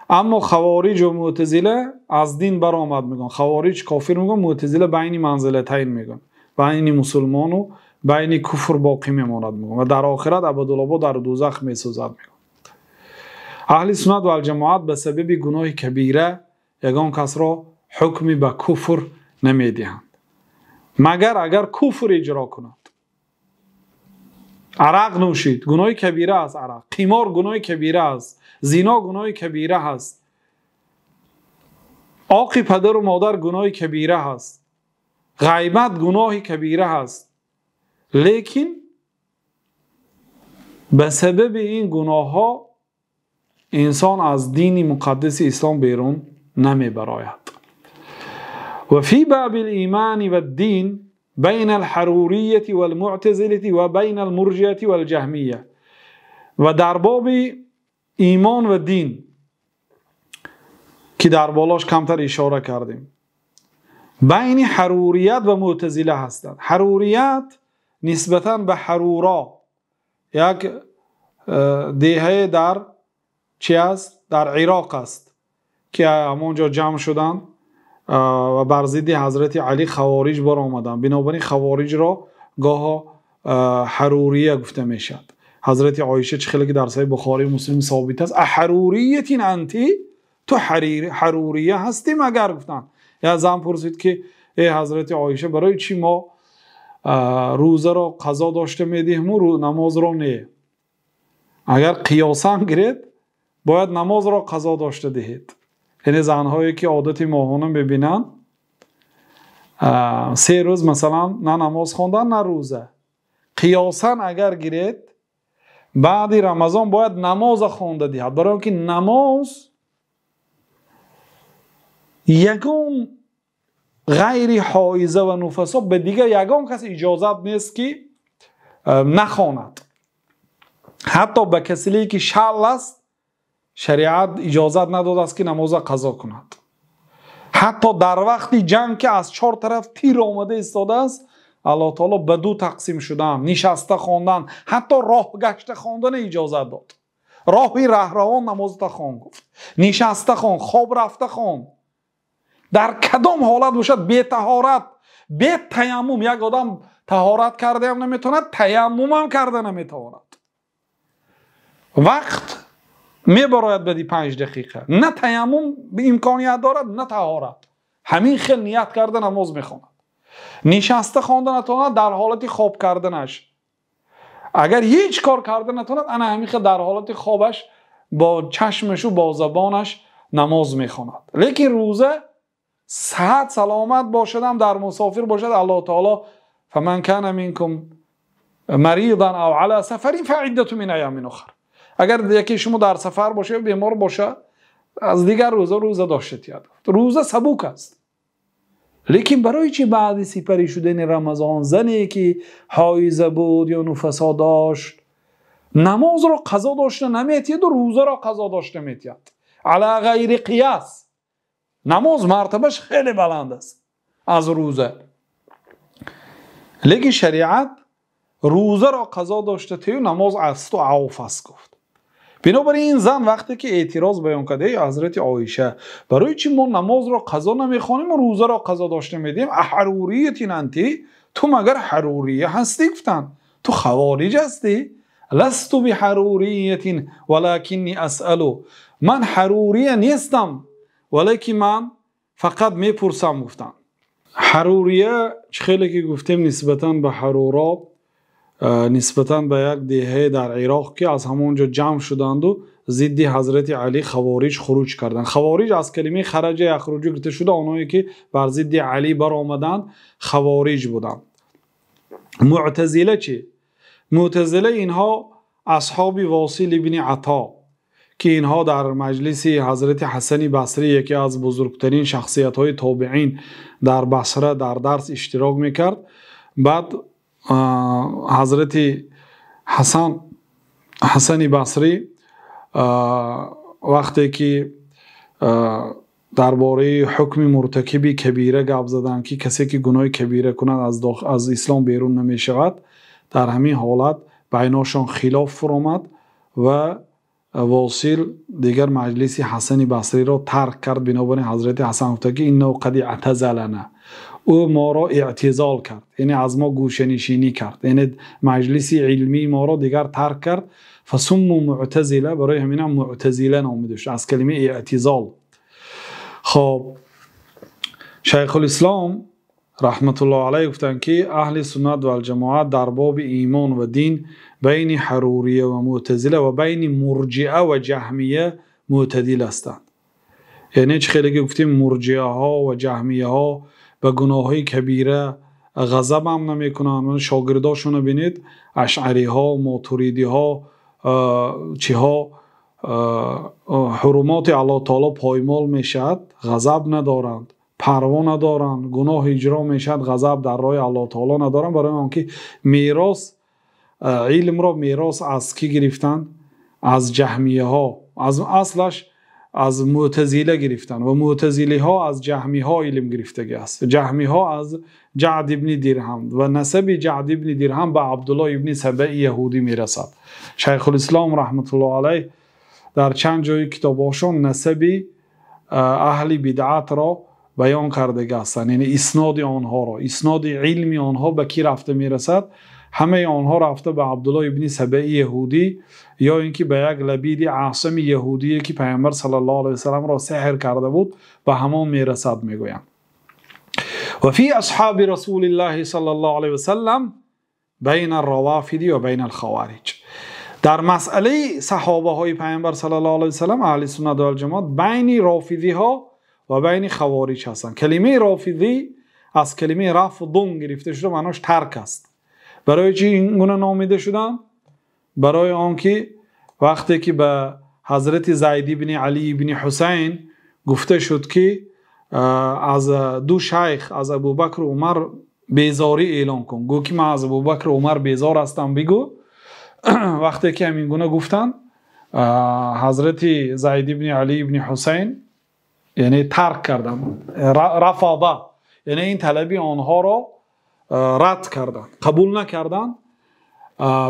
Аммо хавориҷ ва мӯътазила аз дин баромад мегӯянд. Хавориҷ кофир мегӯянд, мӯътазила байни манзилатайн мегӯянд, байни мусулмону байни куфр боқӣ мемонад мегӯянд ва дар охират абадулобод дар дӯзах месӯзад мегӯянд. Аҳли суннат ва ҷамоат ба сабаби гуноҳи кабира ягон касро ҳукми ба куфр намедиҳанд, магар агар куфр иҷро кунад. Арақ нӯшид, гуноҳи кабира аст арақ. Қимор гуноҳи кабира аст, зино гуноҳи кабира аст, оқи падару модар гуноҳи кабира аст, ғайбат гуноҳи кабира аст. Лекин ба сабаби ин гуноҳҳо инсон аз дини муқаддаси ислом берун намебарояд. Ва фи баби л-имани вад-дин байн ал-ҳарурияти вал-муътазилати ва байн ал-мурҷиати вал-ҷаҳмия. Ва дар боби имон ва дин ки дар болош камтар ишора кардем, байни ҳарурият ва муътазила ҳастанд. Ҳарурият нисбатан ба ҳаруро, як деҳае дар чи аст? Дар Ироқ аст, ки ҳамон ҷо ҷамъ шуданд ва бар зидди ҳазрати Алӣ хавориҷ баромаданд. Бинобар ин хавориҷро гоҳо ҳарурия гуфта мешавад. Ҳазрати Оиша чӣ хеле ки дар саҳеҳи Бухорию Муслим собит аст, аҳаруриятин анти, ту ҳарурия ҳастӣ магар гуфтанд. Як зан пурсид ки эй ҳазрати Оиша, барои чӣ мо рӯзаро қазо дошта медиҳему намозро не? Агар қиёсан гиред, бояд намозро қазо дошта диҳед. Яъне занҳое ки одати моҳона мебинанд, 3 рӯз масалан на намоз хондан, на рӯза. Қиёсан агар гиред, баъди Рамазон бояд намоза хонда диҳад, барои он ки намоз ягон ғайри ҳоиза ва нуфасо ба дигар ягон кас иҷозат нест ки нахонад. Ҳатто ба каселе ки шал аст, шариат иҷозат надодааст ки намоза қазо кунад. Ҳатто дар вақти ҷанг ки аз 4 тараф тир омада истодааст, Аллоҳ таоло ба ду тақсим шудан, нишаста хондан, ҳатто роҳ гашта хондан иҷозат дод. Роҳи раҳравон намозта хон гуфт, нишаста хон, хоб рафта хон. Дар кадом ҳолат бошад, бетаҳорат, бетаяммум, як одам таҳорат кардаам наметавонад, таяммум ҳам карда наметавонад. Вақт мебарояд баъди 5 дақиқа. На таяммум имконият дорад, на таҳорат. Ҳамин хел ният карда намоз мехонад. Нишаста хонда натавонад дар ҳолати хоб карданаш. Агар ҳеҷ кор карда натавонад, ана ҳамин хел дар ҳолати хобаш бо чашмашу бо забонаш намоз мехонад. Лекин рӯза саҳат саломат бошадам, дар мусофир бошад, Аллоҳ таоло фаман кана минкум маридан ав ала сафарин фаиддату мин айёмин ухар. Агар яке шумо дар сафар бошад ё бемор бошад, аз дигар рӯза рӯза дошта тиёд. Рӯза сабук аст. Лекин барои чӣ баъди сипарӣ шудани Рамазон зане ки ҳоиза буд ё нуфасо дошт, намозро қазо дошта наметиҳад ва рӯзаро қазо дошта метиҳад? Ала ғайри қиёс. Намоз мартабаш хеле баланд аст аз рӯза. Лекин шариат рӯзаро қазо дошта тию намоз асту ауф аст гуфт. Бинобар ин зан вақте ки эътироз баён кард, эй ҳазрати Оиша, барои чӣ мо намозро қазо намехонем ва рӯзаро қазо дошта медиҳем? Аҳаруриятин анти, ту магар ҳарурия ҳастӣ? Гуфтанд, ту хавориҷ ҳастӣ? Ласту биҳаруриятин валакинни асъалу. Ман ҳарурия нестам, валекин ман фақат мепурсам, гуфтанд. Ҳарурия чӣ хеле ки гуфтем нисбатан ба ҳаруро, нисбатан ба як деҳае дар Ироқ ки аз ҳамон ҷо ҷамъ шуданду зидди ҳазрати Алӣ хавориҷ хуруҷ карданд. Хавориҷ аз калимаи хараҷа яхруҷу гирифта шуда, оное ки бар зидди Алӣ баромаданд хавориҷ буданд. Муътазила чӣ? Муътазила инҳо асҳоби Восил ибни Ато, ки инҳо дар маҷлиси ҳазрати Ҳасани Басрӣ, яке аз бузургтарин шахсиятҳои тобеин дар Басра, дар дарс иштирок мекард. Баъд ҳазрати Ҳасани Басрӣ вақте ки дар бораи ҳукми муртакиби кабира гап заданд, ки касе ки гуноҳи кабира кунад аз ислом берун намешавад, дар ҳамин ҳолат байношон хилоф фуромад ва Восил дигар маҷлиси Ҳасани Басриро тарк кард. Бинобар ин ҳазрати Ҳасан гуфта ки иннаҳу қад иътазалана, ӯ моро иътизол кард, яъне аз мо гӯшанишинӣ кард, яъне маҷлиси илмии моро дигар тарк кард. Фасумму муътазила, барои ҳаминам муътазила номида шуд аз калимаи иътизол. Хоб, Шайхулислом раҳматуллоҳ алайҳ гуфтанд ки аҳли суннат валҷамоат дар боби имон ва дин байни ҳарурия ва муътазила ва байни мурҷиа ва ҷаҳмия мӯътадил ҳастанд. Яъне чӣ хеле ки гуфтем, мурҷиаҳо ва ҷаҳмияҳо ба гуноҳҳои кабира ғазаб ҳам намекунанд. Шогирдошонро бинед, ашъариҳо, мотуридиҳо, чиҳо ҳурумоти Аллоҳ таоло поймол мешавад, ғазаб надоранд, парво надоранд, гуноҳ иҷро мешавад, ғазаб дар роҳи Аллоҳ таоло надоранд. Барои он ки мерос, илмро мерос аз кӣ гирифтанд? Аз ҷаҳмияҳо, аз аслаш аз муътазила гирифтанд ва муътазилиҳо аз ҷаҳмиҳо илм гирифтагӣ аст. Ҷаҳмиҳо аз Ҷаъд ибни Дирҳам ва насаби Ҷаъд ибни Дирҳам ба Абдуллоҳ ибни Сабаи яҳудӣ мерасад. Шайхулислом раҳматуллоҳ алайҳ дар чанд ҷои китобҳошон насаби аҳли бидъатро баён кардага ҳастанд, яъне исноди онҳоро, исноди илми онҳо ба кӣ рафта мерасад? Ҳамаи онҳо рафта ба Абдуллоҳ ибни Сабаи яҳудӣ ё ин ки ба як лабиди асами яҳудие ки Пайғамбар саллаллоҳу алайҳи васалламро сеҳр карда буд, ба ҳамон мерасад, мегӯянд. Ва фи асҳоби расулиллаҳи саллаллоҳу алайҳи васаллам байна ар-равофиди ва байна ал-хавориҷ. Дар масъалаи саҳобаҳои Пайғамбар саллаллоҳу алайҳи васаллам аҳли суннат вал ҷамоат байни рофизиҳо ва байни хавориҷ ҳастанд. Калимаи рофизӣ аз калимаи рафдун гирифта шуда, маънош тарк аст. Барои чӣ ин гуна номида шуданд? Барои он ки вақте ки ба ҳазрати Зайд ибни Алӣ ибни Ҳусайн гуфта шуд ки аз ду шайх, аз Абубакр ва Умар безорӣ эълон кун, гӯ ки ман аз Абубакр ва Умар безор ҳастам, бигӯ. Вақте ки ҳамин гуна гуфтанд, ҳазрати Зайд ибни Алӣ ибни Ҳусайн яъне тарк карданд, рафада, яъне ин талаби онҳоро рад карданд, қабул накарданд.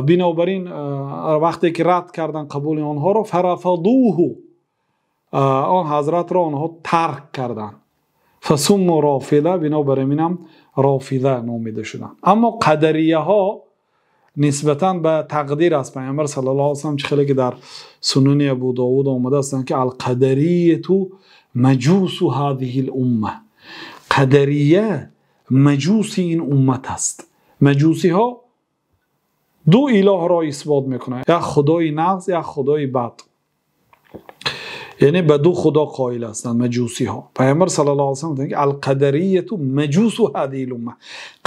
Бинобар ин вақте ки рад карданд қабули онҳоро, фарафадуҳу, он ҳазратро онҳо тарк карданд. Фасумму рофиза, бинобар ин ҳам рофиза номида шуданд. Аммо қадарияҳо нисбатан ба тақдир аст. Паёмбар саллаллоҳу алайҳи васаллам чӣ хеле ки дар Сунани Абу Довуд омадааст, ки ал-қадарияту маҷусу ҳазиҳил умма, қадария маҷуси ин уммат аст. Маҷусиҳо ду илоҳро исбот мекунанд, як худои нағз, як худои бад, яъне ба ду худо қоил ҳастанд маҷусиҳо. Паёмбар саллаллоҳу алайҳи васаллам мегӯяд ки ал-қадарияту маҷусу ҳазиҳил умма,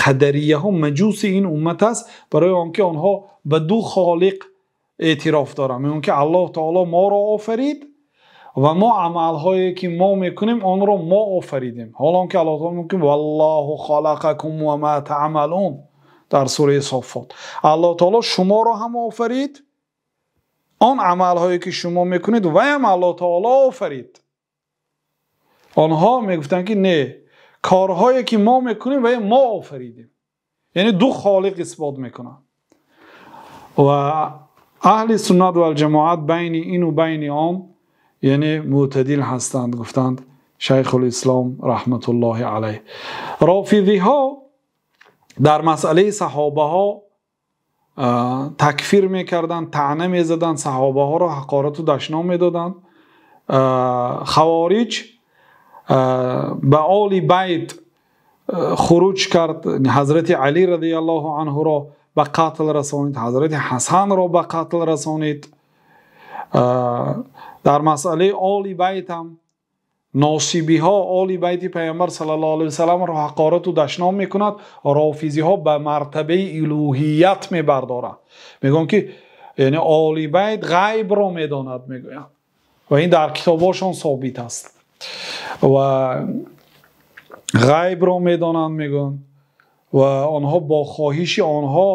қадарияҳо маҷуси ин уммат аст, барои он ки онҳо ба ду холиқ эътироф доранд. Мегӯянд ки Аллоҳ таоло моро офарид ва мо амалҳое ки мо мекунем онро мо офаридем. Ҳол он ки Аллоҳ таоло мегӯяд ки валлоҳу халақакум ва ма таъмалун дар сураи Соффот. Аллоҳ таоло шуморо ҳам офарид, он амалҳое ки шумо мекунед вай ҳам Аллоҳ таоло офарид. Онҳо мегуфтанд ки не, корҳое ки мо мекунем вай мо офаридем, яъне ду холиқ исбот мекунанд. Ва аҳли суннат вал ҷамоат байни ин ва байни он яъне мӯътадил ҳастанд, гуфтанд Шайхулислом раҳматуллоҳи алайҳ. Рофизиҳо дар масъалаи саҳобаҳо такфир мекарданд, таъна мезаданд, саҳобаҳоро ҳақорату дашном медоданд. Хавориҷ ба оли байт хуруҷ кард, ҳазрати Алӣ радиаллоҳу анҳуро ба қатл расонид, ҳазрати Ҳасанро ба қатл расонид. Дар масъалаи оли байт ҳам носибиҳо оли байти паёмбар саллаллоҳу алайҳи васалламро ҳақорату дашном мекунад, рофизиҳо ба мартабаи илӯҳият мебардоранд. Мегӯянд ки яъне оли байт ғайбро медонад, мегӯянд, ва ин дар китобҳошон собит аст ва ғайбро медонанд, мегӯянд, ва онҳо бо хоҳиши онҳо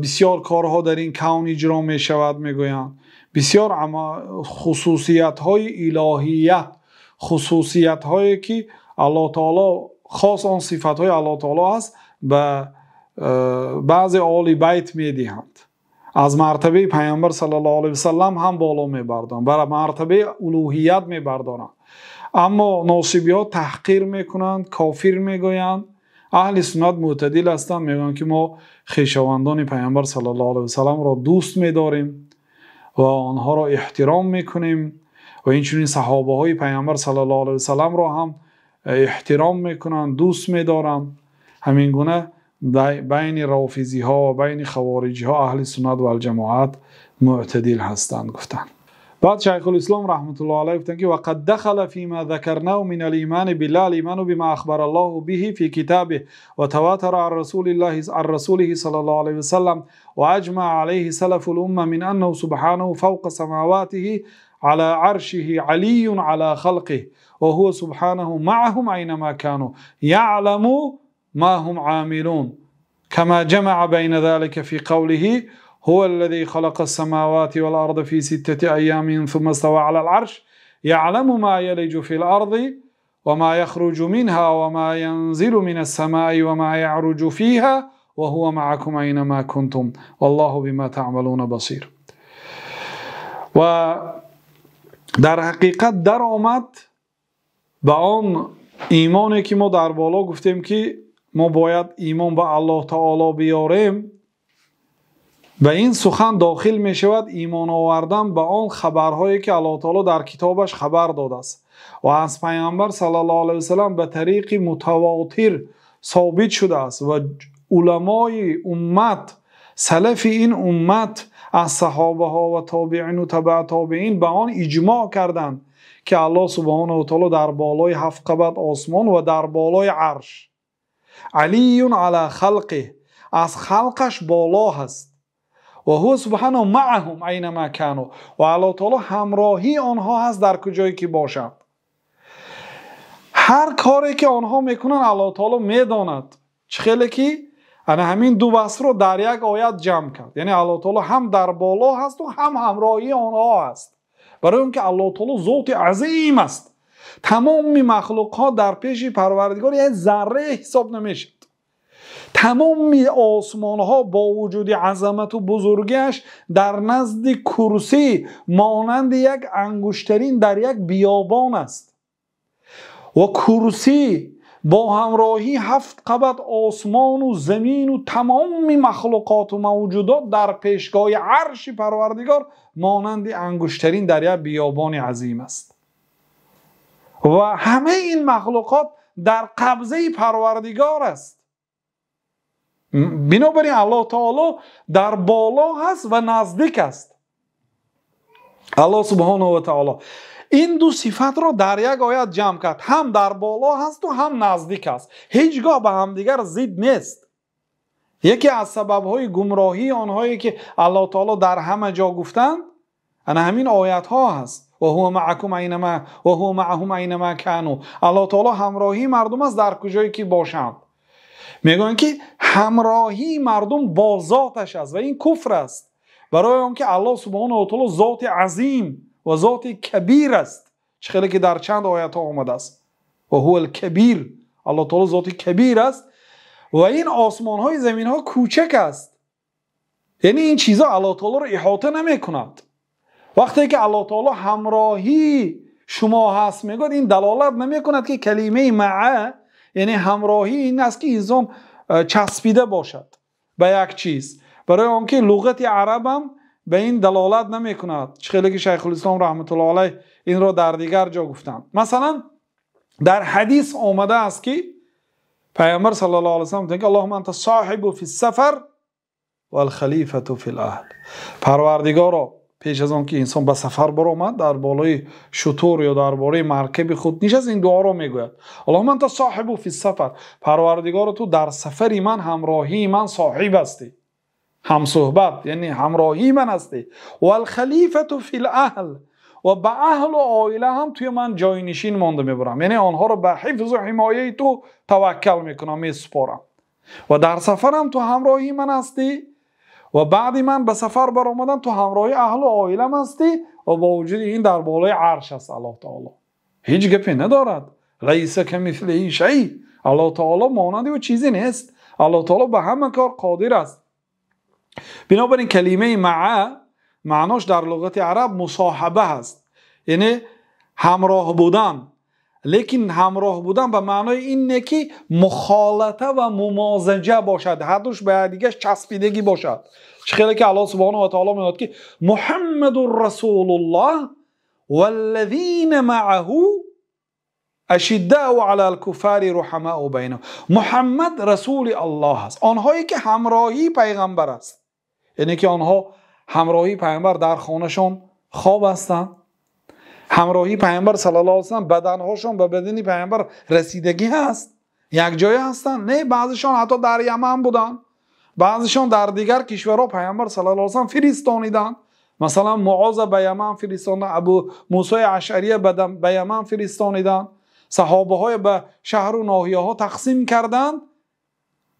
бисёр корҳо дар ин кавн иҷро мешавад, мегӯянд. Бисёр хусусиятҳои илоҳият, хусусиятҳое ки Аллоҳ таоло хос он сифатҳои Аллоҳ таоло аст, ба баъзе оли байт медиҳанд. Аз мартабаи паёмбар саллаллоҳу алайҳи васаллам ҳам боло мебардоранд, ба мартабаи улӯҳият мебардоранд. Аммо носибиҳо таҳқир мекунанд, кофир мегӯянд. Аҳли суннат мӯътадил ҳастанд, мегӯянд ки мо хешовандони паёмбар саллаллоҳу алайҳи васалламро дӯст медорем ва онҳоро эҳтиром мекунем ва инчунин саҳобаҳои паёмбар саллаллоҳу алайҳи васалламро ҳам эҳтиром мекунанд, дӯст медоранд. Ҳамин гуна байни рофизиҳо ва байни хавориҷиҳо аҳли суннат вал ҷамоат мӯътадил ҳастанд, гуфтанд. Баъд Шайхулислом раҳматуллоҳи алайҳ гуфтанд ки вақад дахала фима закарнаҳу мин ал-имани биллаҳ ал-иману бима ахбара Аллоҳу биҳи фи китобиҳи ва таватара ан расулиллаҳи ан расулиҳи саллаллоҳу алайҳи васаллам ва аҷмаъа алайҳи салафул умма мин аннаҳу субҳанаҳу фавқа самаватиҳи على عرشه علي على خلقه وهو سبحانه معهم أينما كانوا يعلم ما هم عاملون كما جمع بين ذلك في قوله هو الذي خلق السماوات والأرض في 6 أيام ثم استوى على العرش يعلم ما يلج في الأرض وما يخرج منها وما ينزل من السماء وما يعرج فيها وهو معكم أينما كنتم والله بما تعملون بصير. و дар ҳақиқат даромад ба он имоне ки мо дар боло гуфтем ки мо бояд имон ба Аллоҳ таоло биёрем, ба ин сухан дохил мешавад имон овардан ба он хабарҳое ки Аллоҳ таоло дар китобаш хабар додааст ва аз паёмбар саллаллоҳу алайҳи васаллам ба тариқи мутавотир собит шудааст ва уламои уммат, салафи ин уммат аз саҳобаҳо ва тобеин ва табаъ тобеин ба он иҷмоъ карданд ки Аллоҳ субҳонаҳу ва таоло дар болои 7 қабат осмон ва дар болои арш, алиюн ала халқиҳ, аз халқаш боло ҳаст, ва ҳува субҳанаҳу маъаҳум айнама кану, ва Аллоҳ таоло ҳамроҳии онҳо ҳаст дар куҷое ки бошанд. Ҳар коре ки онҳо мекунанд Аллоҳ таоло медонад. Чӣ хеле ки ана ҳамин ду васфро дар як оят ҷамъ кард, яъне Аллоҳ таоло ҳам дар боло ҳаст ва ҳам ҳамроҳии онҳо ҳаст, барои он ки Аллоҳ таоло зоти азим аст. Тамоми махлуқҳо дар пеши Парвардигор як зарра ҳисоб намешавад. Тамоми осмонҳо бо вуҷуди азамату бузургиаш дар назди курсӣ монанди як ангуштарин дар як биёбон аст ва курсӣ бо ҳамроҳии ҳафт қабат осмону замину тамоми махлуқоту мавҷудот дар пешгоҳи арши Парвардигор монанди ангуштарин дар як биёбони азим аст ва ҳамаи ин махлуқот дар қабзаи Парвардигор аст. Бинобар ин Аллоҳ таоло дар боло ҳаст ва наздик аст. Аллоҳ субҳонаҳу ва таоло ин ду сифатро дар як оят ҷамъ кард. Ҳам дар боло ҳасту ҳам наздик аст. Ҳеҷ гоҳ ба ҳамдигар зид нест. Яке аз сабабҳои гумроҳии онҳое ки Аллоҳ таоло дар ҳама ҷо гуфтанд, ана ҳамин оятҳо ҳаст. Ва ҳува маакум айнама ва ҳува маъаҳум айнама кану. Аллоҳ таоло ҳамроҳии мардум аст дар куҷое ки бошанд. Мегӯянд ки ҳамроҳии мардум бо зоташ аст ва ин куфр аст. Барои он ки Аллоҳ субҳонаҳу ва таоло зоти азим ва зоти кабир аст. Чӣ хеле ки дар чанд оятҳо омадааст. Ва ҳува ал-кабир. Аллоҳ таоло зоти кабир аст ва ин осмонҳои заминҳо кӯчак аст. Яъне ин чизҳо Аллоҳ таолоро иҳота намекунад. Вақте ки Аллоҳ таоло ҳамроҳии шумо ҳаст мегӯяд, ин далолат намекунад ки калимаи маа, яъне ҳамроҳӣ ин аст ки инсон часпида бошад ба як чиз. Барои он ки луғати арабам ба ин далолат намекунад. Чӣ хеле ки Шайхулислом раҳматуллоҳи алайҳ инро дар дигар ҷо гуфтанд. Масалан, дар ҳадис омада аст ки Пайғамбар саллаллоҳу алайҳи васаллам гуфтанд ки Аллоҳумма анта соҳибу фис сафар вал халифату фил аҳл. Парвардигоро, пеш аз он ки инсон ба сафар баромад, дар болои шутур ё дар болои маркаби худ нишаст, ин дуоро мегӯяд: Аллоҳумма анта соҳибу фис сафар. Парвардигоро, ту дар сафари ман ҳамроҳии ман соҳиб ҳастӣ, ҳамсуҳбат, яъне ҳамроҳии ман ҳастӣ. Вал халифату фил аҳл. Ва ба аҳлу оила ҳам туи ман ҷойнишин монда мебарам, яъне онҳоро ба ҳифзу ҳимояи ту таваккал мекунам, месупорам. Ва дар сафарам ту ҳамроҳии ман ҳастӣ ва баъди ман ба сафар баромадан ту ҳамроҳи аҳлу оилам ҳастӣ. Ва бо вуҷуди ин дар болои арш аст Аллоҳ таоло, ҳеҷ гапе надорад. Лайса камислиҳи шай. Аллоҳ таоло монанди ӯ чизе нест. Аллоҳ таоло ба ҳама кор қодир аст. Бинобар ин калимаи маа маънош дар луғати араб мусоҳаба ҳаст, яъне ҳамроҳ будан. Лекин ҳамроҳ будан ба маънои ин не ки мухолата ва мумозаҷа бошад, ҳардуш ба якдигаш часпидагӣ бошад. Чӣ хеле ки Аллоҳ субҳонаҳу ва таоло мегӯяд ки Муҳаммадур расулуллоҳ валлазина маъаҳу ашиддау алал куффари руҳамау байнаҳум. Муҳаммад расули Аллоҳ аст, онҳое ки ҳамроҳии пайғамбар аст, яъне ки онҳо ҳамроҳии пайғамбар дар хонашон хоб ҳастанд, ҳамроҳии пайғамбар саллаллоҳу алайҳи васаллам баданҳошон ба бадани пайғамбар расидагӣ ҳаст, якҷоя ҳастанд. Не, баъзешон ҳатто дар Яман буданд, баъзешон дар дигар кишварҳо пайғамбар саллаллоҳу алайҳи васаллам фиристониданд. Масалан, Муоза ба Яман фиристониданд, Абу Мусои Ашъария ба Яман фиристониданд, саҳобаҳое ба шаҳру ноҳияҳо тақсим карданд.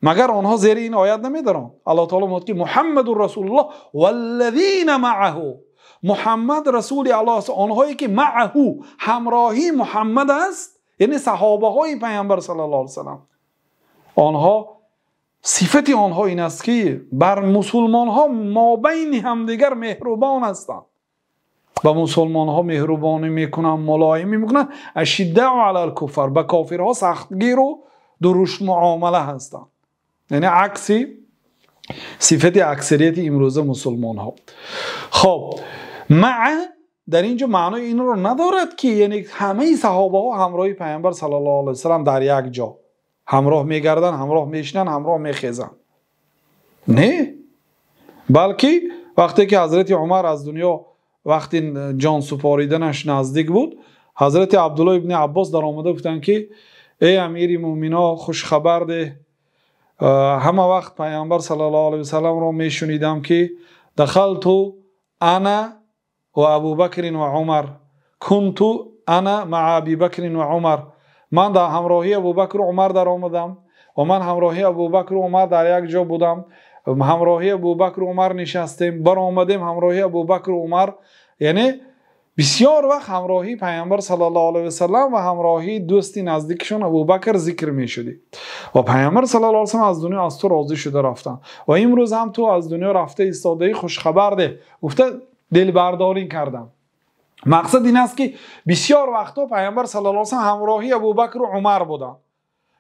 Магар онҳо зери ин оят намедаранд? Аллоҳ таоло мегӯяд ки Муҳаммадур расулуллоҳ валлазина маъаҳу. Муҳаммад расули Аллоҳ аст, онҳое ки маъаҳу ҳамроҳии Муҳаммад аст, яъне саҳобаҳои пайғамбар саллаллоҳу алайҳи васаллам. Онҳо сифати онҳо ин аст ки бар мусулмонҳо мобайни ҳамдигар меҳрубон ҳастанд, ба мусулмонҳо меҳрубонӣ мекунанд, мулоимӣ мекунанд. Ашиддау алал куффар, ба кофирҳо сахтгиру дуруш муомала ҳастанд, яъне акси сифати аксарияти имрӯза мусулмонҳо. Хоб, маа дар ин ҷо маънои инро надорад ки яъне ҳамаи саҳобаҳо ҳамроҳи пайғамбар саллаллоҳу алайҳи васаллам дар як ҷо ҳамроҳ мегарданд, ҳамроҳ мешинанд, ҳамроҳ мехезанд. Не, балки вақте ки ҳазрати Умар аз дунё вақти ҷон супориданаш наздик буд, ҳазрати Абдуллоҳ ибни Аббос даромада гуфтанд ки эй амири мӯмино, хушхабар деҳ, ҳама вақт пайғамбар саллаллоҳу алайҳи васалламро мешунидам ки дахалту ана ва Абубакрин ва Умар, кунту ана маа Абибакрин ва Умар. Ман дар ҳамроҳии Абубакру Умар даромадам ва ман ҳамроҳии Абубакру Умар дар як ҷо будам, ҳамроҳии Абубакру Умар нишастем, баромадем ҳамроҳии Абубакру Умар. Яъне Бисёр вақт ҳамроҳии Паёмбар саллаллоҳу алайҳи васаллам ва ҳамроҳии дӯсти наздикашон Абӯбакр зикр мешудӣ. Ва Паёмбар саллаллоҳу алайҳи васаллам аз дунё аз ту розӣ шуда рафтанд. Ва имрӯз ҳам ту аз дунё рафта истодаӣ, хушхабар деҳ. Гуфта дилбардорӣ кардам. Мақсад ин аст ки бисёр вақтҳо Паёмбар саллаллоҳу алайҳи васаллам ҳамроҳии Абӯбакр ва Умар буданд.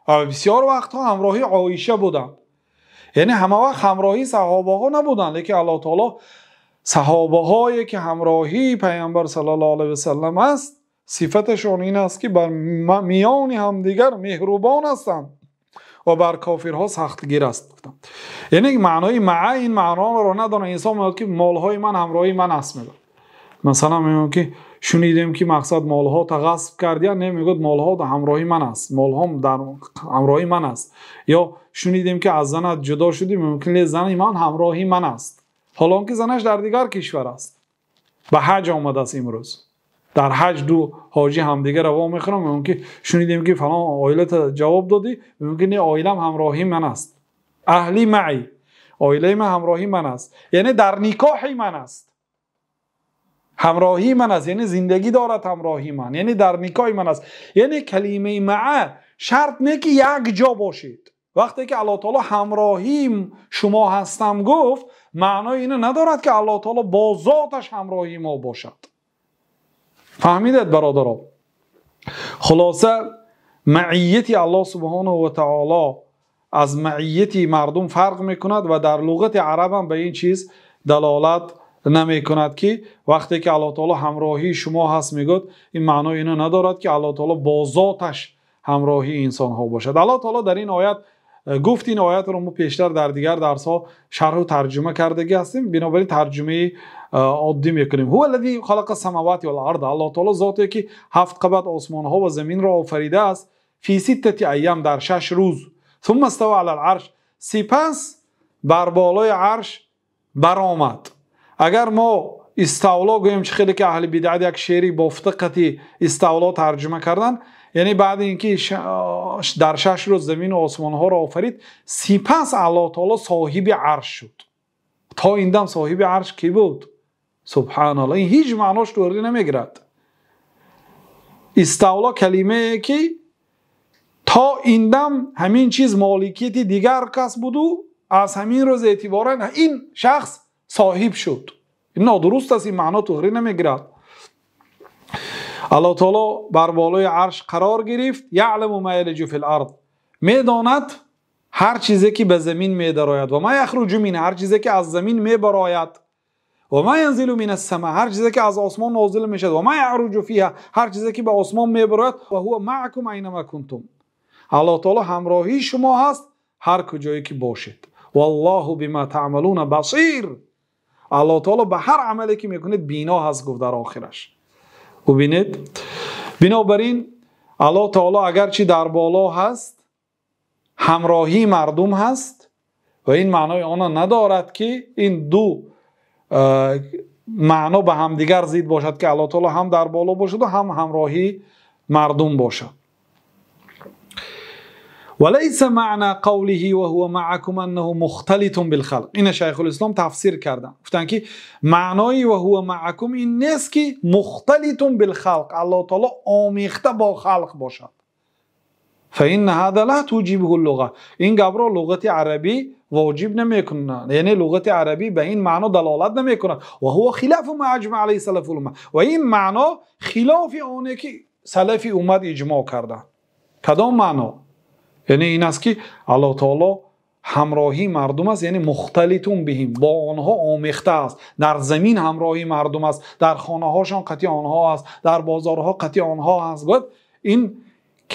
Ва бисёр вақтҳо ҳамроҳии Оиша буданд. Яъне ҳама вақт ҳамроҳии саҳобаҳо набуданд, лекин Аллоҳ таъоло саҳобаҳое ки ҳамроҳии Паёмбар саллаллоҳу алайҳи васаллам аст, сифаташон ин аст ки бар миёни ҳамдигар меҳрубон ҳастанд ва бар кофирҳо сахтгир аст. Яъне маънои маъа ин маъноро надорад. Инсон мегӯяд ки молҳои ман ҳамроҳии ман аст, мегӯяд. Масалан мегӯяд ки шунидем ки мақсад молҳо тағасуб карданд, не, мегӯяд молҳо ҳамроҳии ман аст, молҳо дар ҳамроҳии ман аст. Ё шунидем ки аз занат ҷудо шудӣ, мумкин аст зани ман ҳамроҳии ман аст. Ҳол он ки занаш дар дигар кишвар аст. Ба ҳаҷ омадааст имрӯз. Дар ҳаҷ ду ҳоҷӣ ҳамдигарро во мехӯранд, мегӯянд ки шунидем ки фалон оилата ҷавоб додӣ, мегӯянд ки не, оилам ҳамроҳии ман аст. Аҳли маъи, оилаи ман ҳамроҳии ман аст. Яъне дар никоҳи ман аст. Ҳамроҳии ман аст, яъне зиндагӣ дорад ҳамроҳии ман, яъне дар никоҳи ман аст. Яъне калимаи маъа шарт не ки як ҷо бошед. Вақте ки Аллоҳ таъоло ҳамроҳии шумо ҳастам гуфт, маънои инро надорад ки Аллоҳ таъоло бо зоташ ҳамроҳии мо бошад. Фаҳмидед бародарон? Хулоса маъияти Аллоҳ субҳонаҳу ва таъоло аз маъияти мардум фарқ мекунад ва дар луғати араб ҳам ба ин чиз далолат намекунад ки вақте ки Аллоҳ таъоло ҳамроҳии шумо ҳаст мегӯяд, ин маънои инро надорад ки Аллоҳ таъоло бо зоташ ҳамроҳии инсонҳо бошад. Аллоҳ таъоло дар ин оят гуфт, ин оятро мо пештар дар дигар дарсҳо шарҳу тарҷума кардагӣ ҳастем, бинобар ин тарҷумаи оддӣ мекунем. ҳува аллазӣ халақа самавати вал ард, Аллоҳ таъоло зоте ки ҳафт қабат осмонҳо ва заминро офаридааст, фи ситтати айём, дар 6 рӯз, сумма става алал арш, сипас бар болои арш баромад. Агар мо иставло гӯем, чӣ хеле ки аҳли бидъат як шеъри бофта қатъи иставло тарҷума кардан, яъне баъд инки дар 6 рӯз замин ва осмонҳоро офарид, сипас Аллоҳ таъоло соҳиби арш шуд. То ин дам соҳиби арш кӣ буд? Субҳоналлоҳ, ин ҳеҷ маънош дурӣ намегирад. Иставло калимае ки то ин дам ҳамин чиз моликияти дигар кас буд, аз ҳамин рӯз эътиборан ин шахс соҳиб шуд. Ин нодуруст аст, ин маъно туғрӣ намегирад. Аллоҳ таъоло бар болои арш қарор гирифт. яъламу ма ялиҷу фил ард, медонад ҳар чизе ки ба замин медарояд, ва ма яхруҷу минҳа, ҳар чизе ки аз замин мебарояд, ва ма янзилу минас сама, ҳар чизе ки аз осмон нозил мешавад, ва ма яъруҷу фиҳа, ҳар чизе ки ба осмон мебарояд, ва ҳува маъакум айнама кунтум, Аллоҳ таъоло ҳамроҳии шумо ҳаст ҳар куҷое ки бошед. валлоҳу бима таъмалуна басир, Аллоҳ таъоло ба ҳар амале ки мекунед бино ҳаст, гуфт дар охираш. Бубинед, бинобар ин Аллоҳ таъоло агарчи дар боло ҳаст, ҳамроҳии мардум ҳаст ва ин маънои онро надорад ки ин ду маъно ба ҳамдигар зид бошад, ки Аллоҳ таъоло ҳам дар боло бошад ва ҳам ҳамроҳии мардум бошад. وليس معنى قوله وهو معكم أنه مختلط بالخلق. این شیخ الاسلام تفسیر کردن، گفتن که معنای وهو معكم این نیست که مختلط بالخلق، الله تعالی آمیخته با خلق باشد. فإن هذا لا توجبه اللغة، این گپ را لغت عربی واجب نمیکنه، یعنی لغت عربی به این معنا دلالت نمیکنه. و هو خلاف ما اجمع علیه سلف الامه، و این معنا خلاف آنه که سلف امت اجماع کردن. کدام معنا؟ یعنی این است که الله تعالی ҳамроҳии мардум аст, яъне мухталитун биҳим, бо онҳо омехта аст, дар замин ҳамроҳии мардум аст, дар хонаҳошон қатъи онҳо аст, дар бозорҳо қатъи онҳо аст. Гуфт ин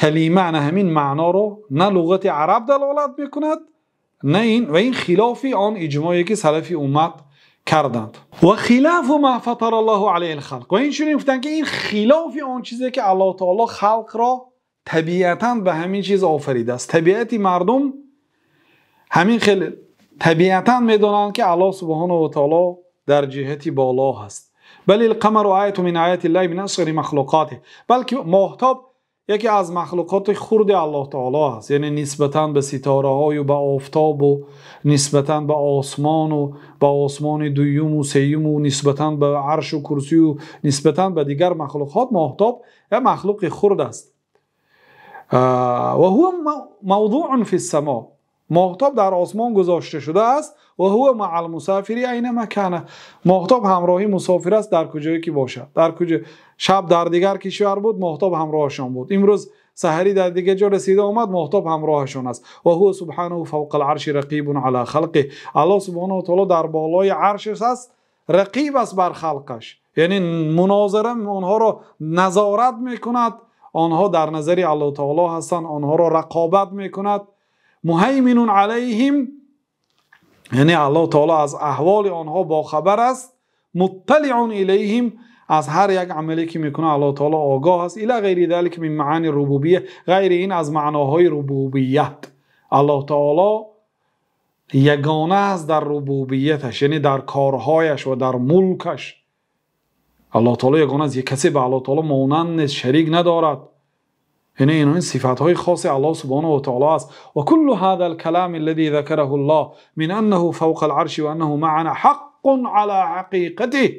калима на ҳамин маъноро на луғати араб далолат мекунад, на ин, ва ин хилофи он иҷмое ки салафи уммат карданд. Ва хилофу ма фатара Аллоҳу алайҳи л-халқ, ва инчунин гуфтанд ки ин хилофи он чизе ки Аллоҳ таъоло халқро табиатан ба ҳамин чиз офаридааст. Табиати мардум ҳамин хел табиатан медонанд ки Аллоҳ субҳонаҳу ва таъоло дар ҷиҳати боло ҳаст. Бал القمر آیة من آیات الله من اصغر مخلوقاته, балки моҳтоб яке аз махлуқоти хурди Аллоҳ таоло аст, яъне нисбатан ба ситораҳою ба офтобу нисбатан ба осмону ба осмони дуюму сеюму нисбатан ба аршу курсию нисбатан ба дигар махлуқот моҳтоб як махлуқи хурд аст. Ва ҳува мавзуун фи ссамо, моҳтоб дар осмон гузошта шудааст. Ва ҳува маъал мусофири айнама кана, моҳтоб ҳамроҳи мусофир аст дар куҷое ки бошад. Дар куҷо шаб дар дигар кишвар буд, моҳтоб ҳамроҳашон буд. Имрӯз саҳарӣ дар дигар ҷо расида омад, моҳтоб ҳамроҳашон аст. Ва ҳува субҳанаҳу фавқал арши рақибун ала халқиҳ, Аллоҳ субҳанаҳу ва таоло дар болои аршаш аст, рақиб аст бар халқаш, яъне мунозара онҳоро назорат мекунад, онҳо дар назари Аллоҳ таоло ҳастанд, онҳоро рақобат мекунад. Муҳайминун алайҳим, яъне Аллоҳ таоло аз аҳволи онҳо бохабар аст. Мутталиун илайҳим, аз ҳар як амале ки мекунад Аллоҳ таоло огоҳ аст. Ила ғайри залика мин маъани рубубия, ғайри ин аз маъноҳои рубубият. Аллоҳ таоло ягона аст дар рубубияташ, яъне дар корҳояш ва дар мулкаш. Аллоҳ таоло ягона аст, касе ба Аллоҳ таоло монанд нест, шарик надорад. яъне инҳо сифатҳои хоси Аллоҳ субҳонаҳу ва таоло аст. Ва куллу ҳазал калами аллази закараҳу Аллоҳ мин аннаҳу фавқал арши ва аннаҳу маъана ҳаққун ала ҳақиқатиҳ,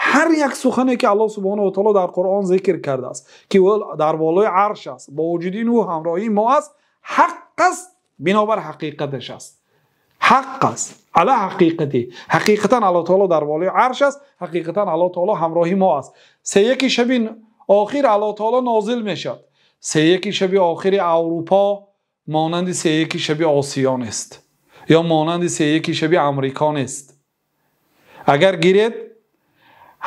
ҳар як сухане ки Аллоҳ субҳонаҳу ва таоло дар Қуръон зикр кардааст, ки ӯ дар болои арш аст, бо вуҷуди ин ӯ ҳамроҳии мо аст, ҳақ аст, бинобар ҳақиқаташ аст. Ҳақ аст ала ҳақиқатиҳ, ҳақиқатан Аллоҳ таоло дар болои арш аст, ҳақиқатан Аллоҳ таоло ҳамроҳии мо аст. Сеяки шаби охир Аллоҳ таоло нозил мешавад. Сеяки шаби охири Аврупо монанди сеяки шаби Осиё нест ё монанди сеяки шаби Амрико нест. Агар гиред,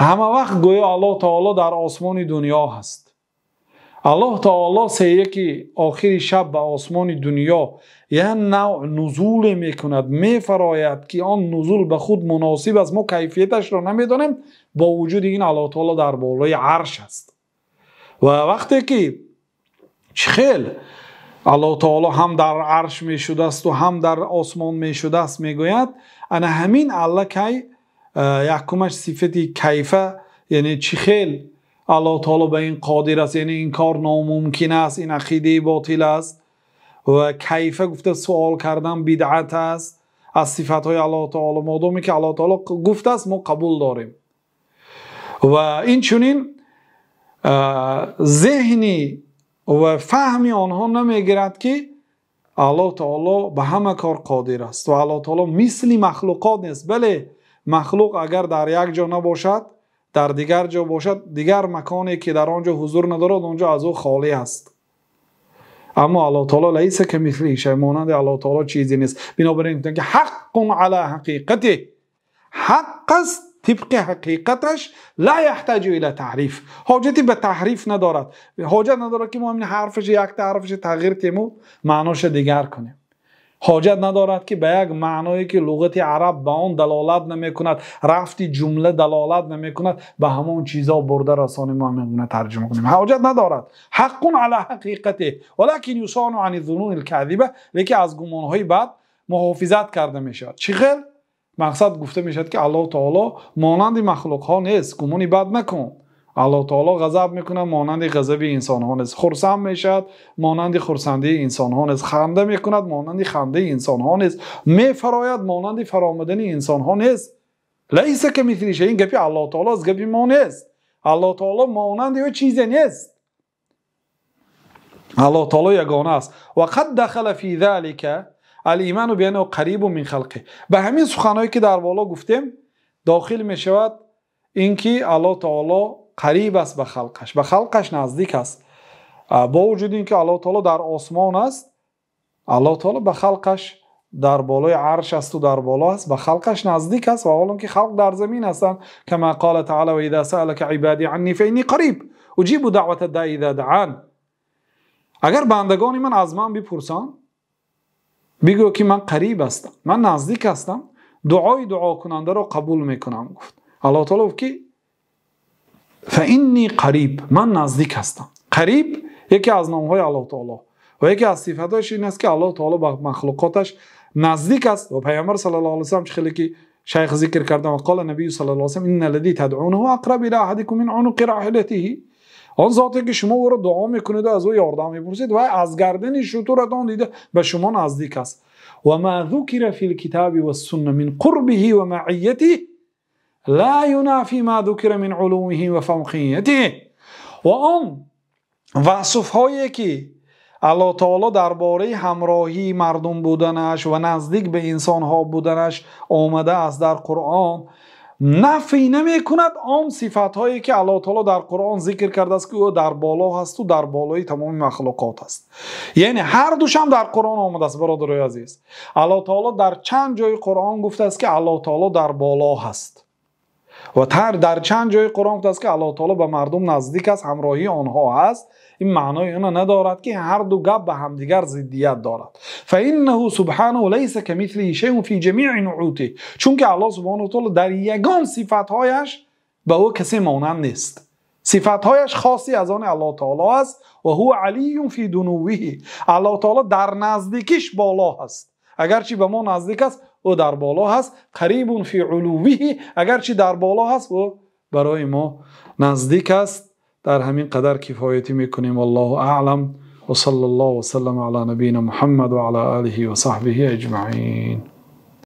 ҳама вақт гӯё Аллоҳ таоло дар осмони дунё ҳаст. Аллоҳ таоло сеяки охири шаб ба осмони дунё як навъ нузуле мекунад, мефарояд ки он нузул ба худ муносиб аст, мо кайфияташро намедонем. Бо вуҷуди ин Аллоҳ таоло дар болои арш аст. Ва вақте ки чӣ хел Аллоҳ таоло ҳам дар арш мешудасту ҳам дар осмон мешудаст мегӯяд, ана ҳамин аллакай якумаш сифати кайфа, яъне чӣ хел Аллоҳ таоло ба ин қодир аст, яъне ин кор номумкин аст, ин ақидаи ботил аст. Ва кайфа гуфта суол кардан бидъат аст аз сифатҳои Аллоҳ таоло. Модоме ки Аллоҳ таоло гуфтааст, мо қабул дорем. Ва инчунин зеҳни ва фаҳми онҳо намегирад ки Аллоҳ таоло ба ҳама кор қодир аст ва Аллоҳ таоло мисли махлуқот нест. Бале, махлуқ агар дар як ҷо набошад, дар дигар ҷо бошад, дигар маконе ки дар он ҷо ҳузур надорад, он ҷо аз ӯ холӣ аст. Аммо Аллоҳ таоло лайса камислиҳи шай, монанди Аллоҳ таоло чизе нест. Бинобар ин гуфтанд ки ҳаққун ала ҳақиқатиҳ, ҳақ аст тибқи ҳақиқаташ, ла яҳтаҷу ила таҳриф, ҳоҷате ба таҳриф надорад. Ҳоҷат надорад ки мо ҳамин ҳарфаш якта ҳарфаш тағйир тему маъноша дигар кунем. Ҳоҷат надорад ки ба як маъное ки луғати араб ба он далолат намекунад, рафти ҷумла далолат намекунад, ба ҳамон чизо бурда расонем мо ҳамин гуна тарҷума кунем. Ҳоҷат надорад. Ҳаққун ала ҳақиқатиҳ валакин юсону ани зунуни лказиба, лекин аз гумонҳои бад муҳофизат карда мешавад. Чӣ хел? Мақсад гуфта мешавад ки Аллоҳ таоло монанди махлуқҳо нест, гумони бад накун. Аллоҳ таоло ғазаб мекунад, монанди ғазаби инсонҳо нест, хурсанд мешавад, монанди хурсандии инсонҳо нест, ханда мекунад, монанди хандаи инсонҳо нест, мефарояд, монанди фаромадани инсонҳо нест. лайса камислиҳи шай, ин гапи Аллоҳ таоло аст, гапи мо нест. Аллоҳ таоло монанди ӯ чизе нест. Аллоҳ таоло ягона аст. ва қад дахала фи залика алиману бианнаҳу қарибун мин халқиҳ. Ба ҳамин суханҳое ки дар боло гуфтем дохил мешавад ин ки Аллоҳ таоло қариб аст ба халқаш, ба халқаш наздик аст. Бо вуҷуди ин ки Аллоҳ таоло дар осмон аст, Аллоҳ таоло ба халқаш дар болои арш асту дар боло аст, ба халқаш наздик аст, ва ҳолон ки халқ дар замин ҳастанд. кама қола таъала ва иза саалака ибади анни фаинни қариб уҷибу даъвата даи иза даъан. Агар бандагони ман аз ман бипурсанд, бигӯ ки ман қариб ҳастам, ман наздик ҳастам, дуои дуокунандаро қабул мекунам, гуфт. Аллоҳ таоло гуфт ки фаинни қариб, ман наздик ҳастам. Қариб яке аз номҳои Аллоҳ таоло ва яке аз сифатҳояш ин аст ки Аллоҳ таоло ба махлуқоташ наздик аст. Ва Пайғамбар саллаллоҳу алайҳи васаллам чӣ хеле ки шайх зикр кардам, ва қола набию саллаллоҳу алайҳи васаллам инна аллази тадъунаҳу ақрабу ила аҳадикум мин унуқи роҳилатиҳи. Он зоте ки шумо ӯро дуо мекунед ва аз ӯ ёрдам мепурсед, ва аз гардани шутуратон дида ба шумо наздик аст. Ва ма зукира фил китаби вас-сунна мин қурбиҳи ва маъиятиҳи ла юнафи ма зукира мин улумиҳи ва фавқиятиҳи. Ва он васфҳое ки Аллоҳ таоло дар бораи ҳамроҳии мардум буданаш ва наздик ба инсонҳо буданаш омадааст дар Қуръон, нафй намекунад он сифатҳое ки Аллоҳ таоло дар Қуръон зикр кардааст, ки ӯ дар боло ҳаст ва дар болои тамоми махлуқот аст. Яъне ҳар душам дар Қуръон омадааст, бародарони азиз. Аллоҳ таоло дар чанд ҷои Қуръон гуфтааст, ки Аллоҳ таоло дар боло ҳаст ва дар чанд ҷои Қуръон гуфтааст, ки Аллоҳ таоло ба мардум наздик аст, ҳамроҳии онҳо ҳаст. Ин маънои онро надорад, ки ҳар ду гап ба ҳамдигар зиддият дорад. فإنه سبحانه ليس كمثله شيء في جميع نعوته. Чунки Аллоҳ субҳонаҳу ва таоло дар ягон сифатҳояш ба ӯ касе монанд нест. Сифатҳояш хоси аз они Аллоҳ таоло аст. Ва ҳува алийюн фи дунуввиҳи. Аллоҳ таоло дар наздикиш боло ҳаст. Агарчи ба мо наздик аст, ӯ дар боло ҳаст. Қарибун фи улуввиҳи. Агарчи дар боло ҳаст, ӯ барои мо наздик аст. Дар ҳамин қадар кифоятӣ мекунем. Валлоҳу аълам. Ва саллаллоҳу ва саллама ала набийина Муҳаммад ва ала олиҳи ва саҳбиҳи аҷмаин.